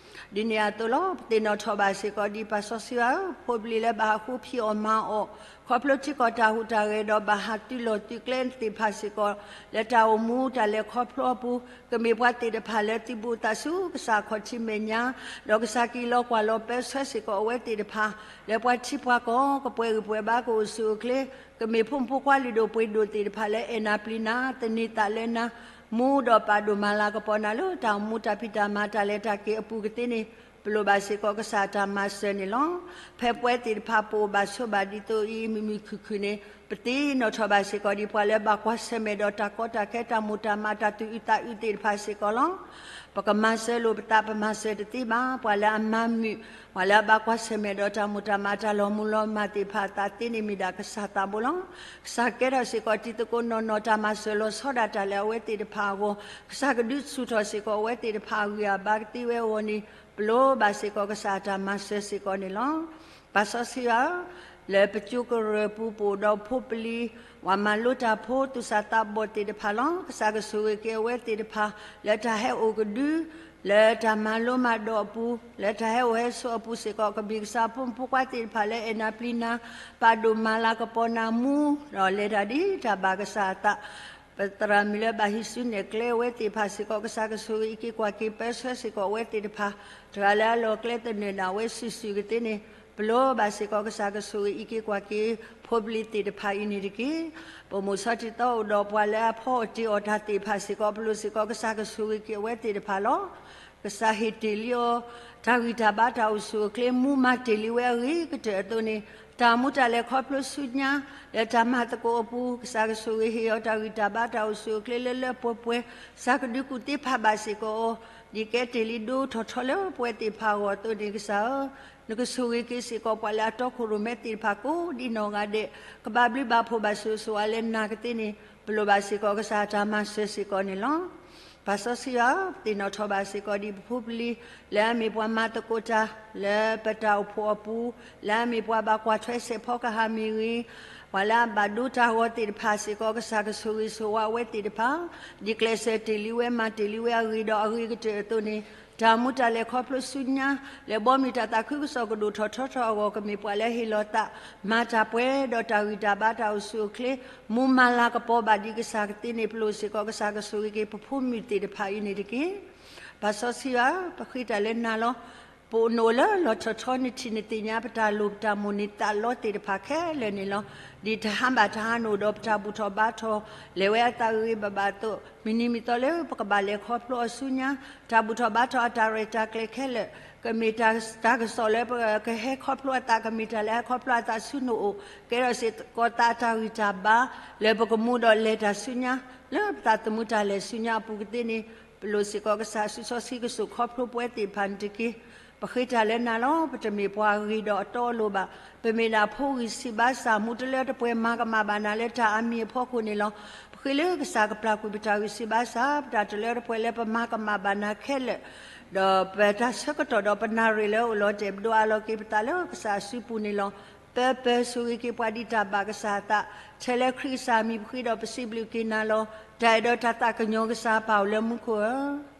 ဒ်န့ၣ်အသိးလီၤ. ပသ့ၣ်နီၣ်ထီၣ်ဘၣ်စ့ၢ်ကီးဒ်ပၢ်စီဆှံဧၢ, ဖိပလံၤလၢဘၣ်ဟးဃုဖံးအီၣ်မၤအီၣ် ခီဖျိထံကီၢ်တၢ်ဟူးတၢ်ဂဲၤဒီးဘၣ်ဟးသုးလီၢ်သုးကျဲသ့ၣ်တဖၣ်စ့ၢ်ကီး လၢတၢ်အိၣ်မူတၢ်လဲၤခီဖျိအပူၤ ကမ့ၢ်ပှၤသ့ၣ်တဖၣ်လၢသုးဘူးသးဆူကစၢ်အခီၣ်ထံးမဲာ်ညါ ဒီးကစၢ်က့ၤလီၤကွၢ်လီၤပၢဆှၢစ့ၢ်ကီးအဝဲသ့ၣ်တဖၣ် လၢပှၤထံပှၤကီၢ် ကပှဲၤဂံၢ်ပှဲၤဘါကအိၣ်ဆူၣ်အိၣ်ချ့ ကမ့ၢ်ဖိမုၣ်ဖိခွါလုၢ်ဒိၣ်ပှ့ၤဒိၣ်သ့ၣ်တဖၣ်လၢအဲၣ်နၤပျံၤနၤ သန့ၤသးလၢနၤ မူဒီးပာ်ဒိၣ်မၤလၤကပီၤနၤလၢတၢ်အိၣ်မူတၢ်ဖံးတၢ်မၤတၢ်လဲၤတၢ်က့ၤအပူၤကသ့န့ၣ် ပလိၣ်ဘၣ်စ့ၢ်ကီးကစၢ်အတၢ်မၤစၢၤန့ၣ်လီၤ. ဖဲပဝဲသ့ၣ်တဖၣ်ပအိၣ်ဘၣ်ဆိးဘၣ်ဒ်သိးအံၤ မုာ်မုာ်ခုၣ်ခုၣ်န့ၣ် ပသ့ၣ်နီၣ်ထီၣ်ဘၣ်စ့ၢ်ကီးဒ်ပှၤလၢအဘၣ်ကွၢ်ဆၢၣ်မဲာ်ဒီးတၢ်ကီတၢ်ခဲ တၢ်မိၣ်တၢ်မး တၢ်သူၣ်အုးသးအုးသ့ၣ်တဖၣ်စ့ၢ်ကီးလီၤ. ပကမၤစၢၤလိာ်ပသး ပမၤစၢၤတသ့ဘၣ်. ပှၤလၢအမၤမုာ်, ပှၤလၢအဘၣ်ကွၢ်ဆၢၣ်မဲာ်ဒီးတၢ်မိၣ်တၢ်မး တၢ်လီၤမုၢ်လီၤမၢ်သ့ၣ်တဖၣ်အသးသ့န့ၣ် မ့ၢ်ဒၣ်ကစၢ်သးဘိလီၤ. ကစၢ်ကဲထီၣ်စ့ၢ်ကီးတံၤသကိးနီၢ်နီၢ် တၢ်မၤစၢၤလီၤဆီဒၣ်တၢ်လၢအဝဲသ့ၣ်တဖၣ်အဂီၢ်, ကစၢ်ကဒုးဆူၣ်ထီၣ်စ့ၢ်ကီးအဝဲသ့ၣ်တဖၣ်အဂံၢ်အဘါကသ့ဝဲအဂီၢ်န့ၣ် ပလိၣ်ဘၣ်စ့ၢ်ကီးကစၢ်အတၢ်မၤစၢၤစ့ၢ်ကီးန့ၣ်လီၤ. ပၢ်စီဆှံဧၢ, လၢပစိကရၢၢ်ပူၤပအိၣ်ဒီးဖိပလံၤ, ပှၤမၤလိတၢ်ဖိ သူၣ်စၢ်သးဘီၣ်သ့ၣ်တဖၣ်လီၤ. ကစၢ်ကဆိၣ်ဂ့ၤက့ၤအဝဲသ့ၣ်တဖၣ် လၢတၢ်ဟဲအိၣ်ကဒု, လၢတၢ်မၤလိမၤဒိးအပူၤ, လၢတၢ်ဟဲအိၣ်ဟဲဆိးအပူၤစ့ၢ်ကီး ကမ့ၢ်ကစၢ်ဖိမုၣ်ဖိခွါသ့ၣ်တဖၣ်လၢအဲၣ်နၤပျံၤနၤ, ပာ်ဒိၣ်မၤလၤကပီၤနၤမူ, ဒီးလဲၤတၢ်ဒ်တၢ်ဘၣ်ကစၢ်အသး ပသရၣ်မုၣ်လၢဘၣ်ဟံးစုနဲၣ်ကျဲအဝဲသ့ၣ်တဖၣ်စ့ၢ်ကီး ကစၢ်ကဆိၣ်ဂ့ၤအံးက့ၤကွၢ်က့ၤ ပၢဆှၢစ့ၢ်ကီးအဝဲသ့ၣ်တဖၣ်, တဂၤလၢအလီၢ်ကျဲသနၢၣ်ဒၣ်ဝဲစုာ်စုာ်ကသ့န့ၣ် ပလိၣ်ဘၣ်စ့ၢ်ကီးကစၢ်ကဆိၣ်ဂ့ၤအံးက့ၤကွၢ်က့ၤ ဖိပလံၤသ့ၣ်တဖၣ်အံၤန့ၣ်တက့ၢ်. ပမိၢ်ဆီထံသီအိၣ်ဒီးပှၤလၢအဖီအီၣ်တ့ၢ်အီၣ်တၢ်သ့ၣ်တဖၣ်စ့ၢ်ကီး ပလိၣ်စ့ၢ်ကီးကစၢ်ကဆိၣ်ဂ့ၤက့ၤအဝဲသ့ၣ်တဖၣ်လီၤ. ကစၢ်ဟ့ၣ်တ့ၢ်လံအီၤ တၢ်ဂံၢ်တၢ်ဘါတၢ်အိၣ်ဆူၣ်အိၣ်ချ့ မူမၤတ့ၢ်လံဝဲအဂ့ၤကတၢၢ်အသိးန့ၣ် တၢ်မူတၢ်လဲၤခီဖျိဆူညါ လၢတၢ်မၤသကိးအပူၤ ကစၢ်ကဆိၣ်ဂ့ၤဟ့ၣ်အီၤတၢ်ဂံၢ်တၢ်ဘါတၢ်အိၣ်ဆူၣ်အိၣ်ချ့လၢလၢပှဲၤပှဲၤ, ကစၢ်ကဒုးကူၣ်သ့ဖးဘၣ်စ့ၢ်ကီးအီၤ ဒ်ကဲတ့ၢ်လံဒိထီၣ်ထီလၢပဝဲသ့ၣ်တဖၣ်အဂီၢ်အသိးန့ၣ် ကစၢ်ဧၢ, နကဆိၣ်ဂ့ၤက့ၤစ့ၢ်ကီးပှၤလၢအတီခိၣ်ရိၣ်မဲသ့ၣ်တဖၣ်ကိးဒ်နီၢ်ဂၤဒဲး, ကဘၣ်ဘျုးဘၣ်ဖှိၣ်ဘၣ်ဆိၣ်ဂ့ၤဆိၣ်ဝါလၢနၤကသ့န့ၣ် ပလိၣ်ဘၣ်စ့ၢ်ကီးကစၢ်အတၢ်မၤစၢၤစ့ၢ်ကီးန့ၣ်လီၤ. ပၢ်စီဆှံဧၢ, ပသ့ၣ်နီၣ်ထီၣ်ဘၣ်စ့ၢ်ကီးဒ်ပဖိပလံၤ လၢအမ့ၢ်ပှၤမၤသကိးတၢ် လၢပတၢ်အိၣ်ဖှိၣ်အပူၤ, လၢအမ့ၢ်ပှၤဘၣ်ကွၢ်ထွဲစဲးဖီကဟၣ်မ့ၢ်ဂ့ၤ, ပှၤလၢအဘၣ်ဒိတၢ်ဂီၤသ့ၣ်တဖၣ်စ့ၢ်ကီး ကစၢ်ကဆိၣ်ဂ့ၤဆိၣ်ဝါအဝဲသ့ၣ်တဖၣ်, ဒ်ကျဲးစၢးတ့ၢ်လံဝဲမၤတ့ၢ်လံဝဲအဂ့ၤဒီးအဂ့ၤကတၢၢ်အသိးန့ၣ် တၢ်မူတၢ်လဲၤခီဖျိဆူညါ လၢဘီမုၢ်တၢ်သးခုကစီၣ်ကဒိၣ်ထီၣ်ထီထီၣ်အဂီၢ် ကမ့ၢ်ပှၤလၢဟ့ၣ်လီၤသး မၤတၢ်ပှဲၤဒီးတၢ်ဂံၢ်တၢ်ဘါတၢ်အိၣ်ဆူၣ်အိၣ်ချ့ မူမၤလၤကပီၤဘၣ်ဒ်ကစၢ်ကသ့န့ၣ် ပလိၣ်စ့ၢ်ကီးကစၢ်ကဆိၣ်ဂ့ၤက့ၤပဖိမုၣ်သ့ၣ်တဖၣ်အံၤန့ၣ်တက့ၢ်. ပၢ်စီဆှံဧၢ, ပဃ့တၢ်လၢနၤလီၤ. ပအိၣ်နအိၣ်လၢလီၢ်ထီၣ်ထီ နထံၣ်နသ့ၣ်ညါပတၢ်လိၣ်ပတၢ်မိၣ်န့ၢ်သးလီသ့ၣ်တဖၣ်ခဲလၢာ်န့ၣ်လီၤ. ဒ်တဟါဘၣ်တဟါနအိၣ်ဒီးပတၢ်ဘူၣ်ထီၣ်ဘါထီၣ် လဲၤဝဲအသးဂ့ၤဂ့ၤဘၣ်ဘၣ်အသိး မုၢ်နံၤမုၢ်သီလၢပကဘၣ်လဲၤခီဖျိအီၤဆူညါ တၢ်ဘူၣ်ထီၣ်ဘါထီၣ်အတၢ်ရဲၣ်တၢ်ကျဲၤခဲလၢာ် ကမ့ၢ်တၢ်ကစီၣ်လၢပကဟဲခီဖျိအသး ကမ့ၢ်တၢ်လၢဟဲခီဖျိအသးဆူနအိၣ် ကဲထီၣ်စ့ၢ်ကီးသးအတၢ်ဂံၢ်တၢ်ဘါ လၢပကမူဒီးလဲၤတၢ်ဆူညါ လၢပသးသမူတၢ်လဲၤဆူညါအပူၤကသ့န့ၣ် ပလိၣ်စ့ၢ်ကီးကစၢ်စုစီဆှံကစိာ်ခီဖျိပဝဲသ့ၣ်တဖၣ်န့ၣ်တက့ၢ်. ပဃ့တၢ်လၢနၤလီၤ. ပတမ့ၢ်ပှၤအဂ့ၤဒီးအတီအလိၤဘၣ်. ပမ့ၢ်ဒၣ်ဖိဂံၢ်ဆံးဘါစၢ် မူတလၢတပှဲၤ မၤကမၣ်ဘၣ်နၤလၢတၢ်အါမံၤအဖီခိၣ်န့ၣ်လီၤ. ပဃ့လၢကစၢ်ကပျၢ်ကွံာ်ပတၢ်ဂံၢ်ဆံးဘါစၢ် ပတၢ်တလၢတပှဲၤလၢပမၤကမၣ်ဘၣ်နၤခဲလၢာ် ဒီးပတၢ်ဆၢကတီၢ်ဒီးပနၣ်ရံၣ်လၢအိၣ်လီၤတဲာ် ပဒိးအးလီၤက့ၤပသးလၢကစၢ်အစုပူၤန့ၣ်လီၤ. ပၢပၢဆိၣ်ဂ့ၤက့ၤပှၤဒ်တၢ်ဘၣ်ကစၢ်အသး, ထဲလၢခရံာ်ကစၢ်အမံၤပဃ့ဒီးပစံးဘျုးက့ၤနၤလီၤ. တၢ်အဲၣ်ဒီးတၢ်သးကညီၤကစၢ်ပၢ်အိၣ်လၢမူခိၣ်ဧၢ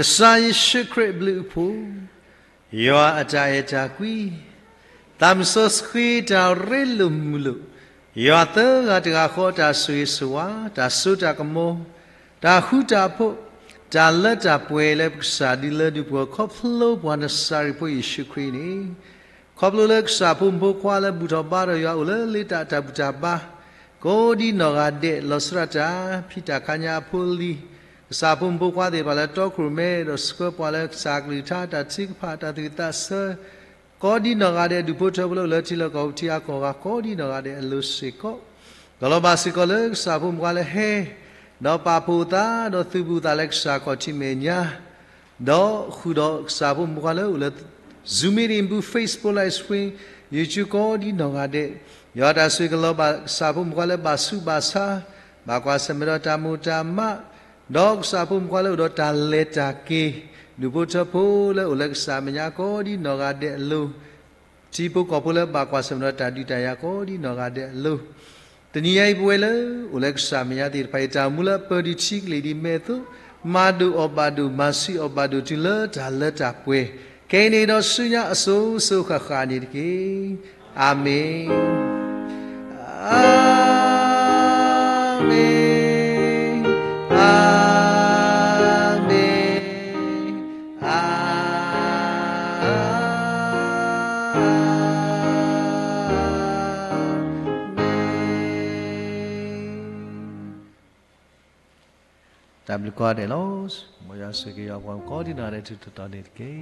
ကစၢ်ယ့ၣ်ၡူးခရံာ်အဘျုးအဖှိၣ်, ယွၤအတၢ်အဲၣ်တၢ်ကွံ, သးစီဆှံတၢ်ရ့လိာ်မုာ်လိာ်, ယွၤသၢဂၤတဂၤဃီအတၢ်ဆိၣ်ဂ့ၤဆိၣ်ဝါ, တၢ်စိတၢ်ကမီၤ, တၢ်ဃူတၢ်ဖိး, တၢ်လၢတၢ်ပှဲၤလၢပကစၢ်ဒုးလၢဒုးပှဲၤ ခီဖျိပှၤနစၤရ့းဖိယ့ၣ်ၡူးခရံာ်န့ၣ် ခီဖျိလၢကစၢ်ဖိမုၣ်ဖိခွါလၢဘူၣ်ထီၣ်ဘါထီၣ်ယွၤအိၣ်လၢလ့တၢ်တၢ်ဘူၣ်တၢ်ဘါ ကိးဒ်နီၢ်ဂၤဒဲး လီၤဆီဒၣ်တၢ်ဖံးတၢ်ခါညါအဖိအလံၤ, ကစၢ်ဖိမုၣ်ဖိခွါသ့ၣ်တဖၣ်လၢတီခိၣ်ရိၣ်မဲဒီးဆှၢပှၤလၢကစၢ်ကလုၢ်ကထါတၢ်ထုကဖၣ်တၢ်သူၣ်ဝံၣ်သးဆၢ, ကိးဒ်နီၢ်ဂၤဒဲး ဒူၣ်ဖိထၢဖိလၢအိၣ်လၢထံလီၢ်ကီၢ်ပူၤထံအါကီၢ်ဂၤ ကိးဒ်နီၢ်ဂၤဒဲးအလိၤစ့ၢ်ကီး, ဒီးလီၤဘၣ်စ့ၢ်ကီးလၢကစၢ်ဖိမုၣ်ဖိခွါလၢဟဲ ဒီးပာ်ဖှိၣ်သးဒီးသုးဘူးသးလၢကစၢ်ခီၣ်ထံးမဲာ်ညါ ဒီးဃုာ်ဒီးကစၢ်ဖိမုၣ်ဖိခွါလၢအိၣ်လၢ Zoom meeting ပူၤ Facebook live stream YouTube ကိးဒ်နီၢ်ဂၤဒဲး, ယွၤတၢ်ဆိၣ်ဂ့ၤကလီၤဘၣ်ကစၢ်ဖိမုၣ်ဖိခွါလၢဘၣ်ဆူးဘၣ်ဆါ, ဘၣ်ကွၢ်ဆၢၣ်မဲာ်ဒီးတၢ်မိၢ်တၢ်မး, ဒီးကစၢ်ဖိမုၣ်ဖိခွါလၢအိၣ်ဒီးတၢ်လဲၤတၢ်က့ၤ, ဒူၣ်ဖိထၢဖိလၢအိၣ်လၢကစၢ်မဲာ်ညါကိးဒ်နီၢ်ဂၤဒဲးအလိၤ ထံဖိကီၢ်ဖိလၢဘၣ်ကွၢ်ဆၢၣ်မဲာ်ဒီးတၢ်ဒုးတၢ်ယၤကိးဒ်နီၢ်ဂၤဒဲးအလိၤ, တနံၤညါအံၤပဝဲလၢအိၣ်လၢကစၢ်မဲာ်ညါသ့ၣ်တဖၣ်အံၤ တၢ်အိၣ်မူလၢအပၢၤဒံးထံကလ့ၢ်ဒံးမဲာ်အသိး, မၤဒိၣ်အီၣ်ဘၣ်ဒိၣ် မၤဆံးအီၣ်ဘၣ်ဒိၣ်တုၤလၢတၢ်လၢတၢ်ပှဲၤ, ခဲအံၤန့ၣ်ဒီးဆူညါအစိၤစိၤဃၣ်ဃၣ်န့ၣ်တက့ၢ်. အၤမ့ၣ်, အၤမ့ၣ်, အၤမ့ၣ်, အၤမ့ၣ်. တၢ်ဘျုးကိးဂၤဒဲးလီၤ. မ်ယွၤဆိၣ်ဂ့ၤက့ၤပှၤကိးဒံနီၢ်ဂၤဒဲး တတီၤန့ၣ်တက့ၢ်.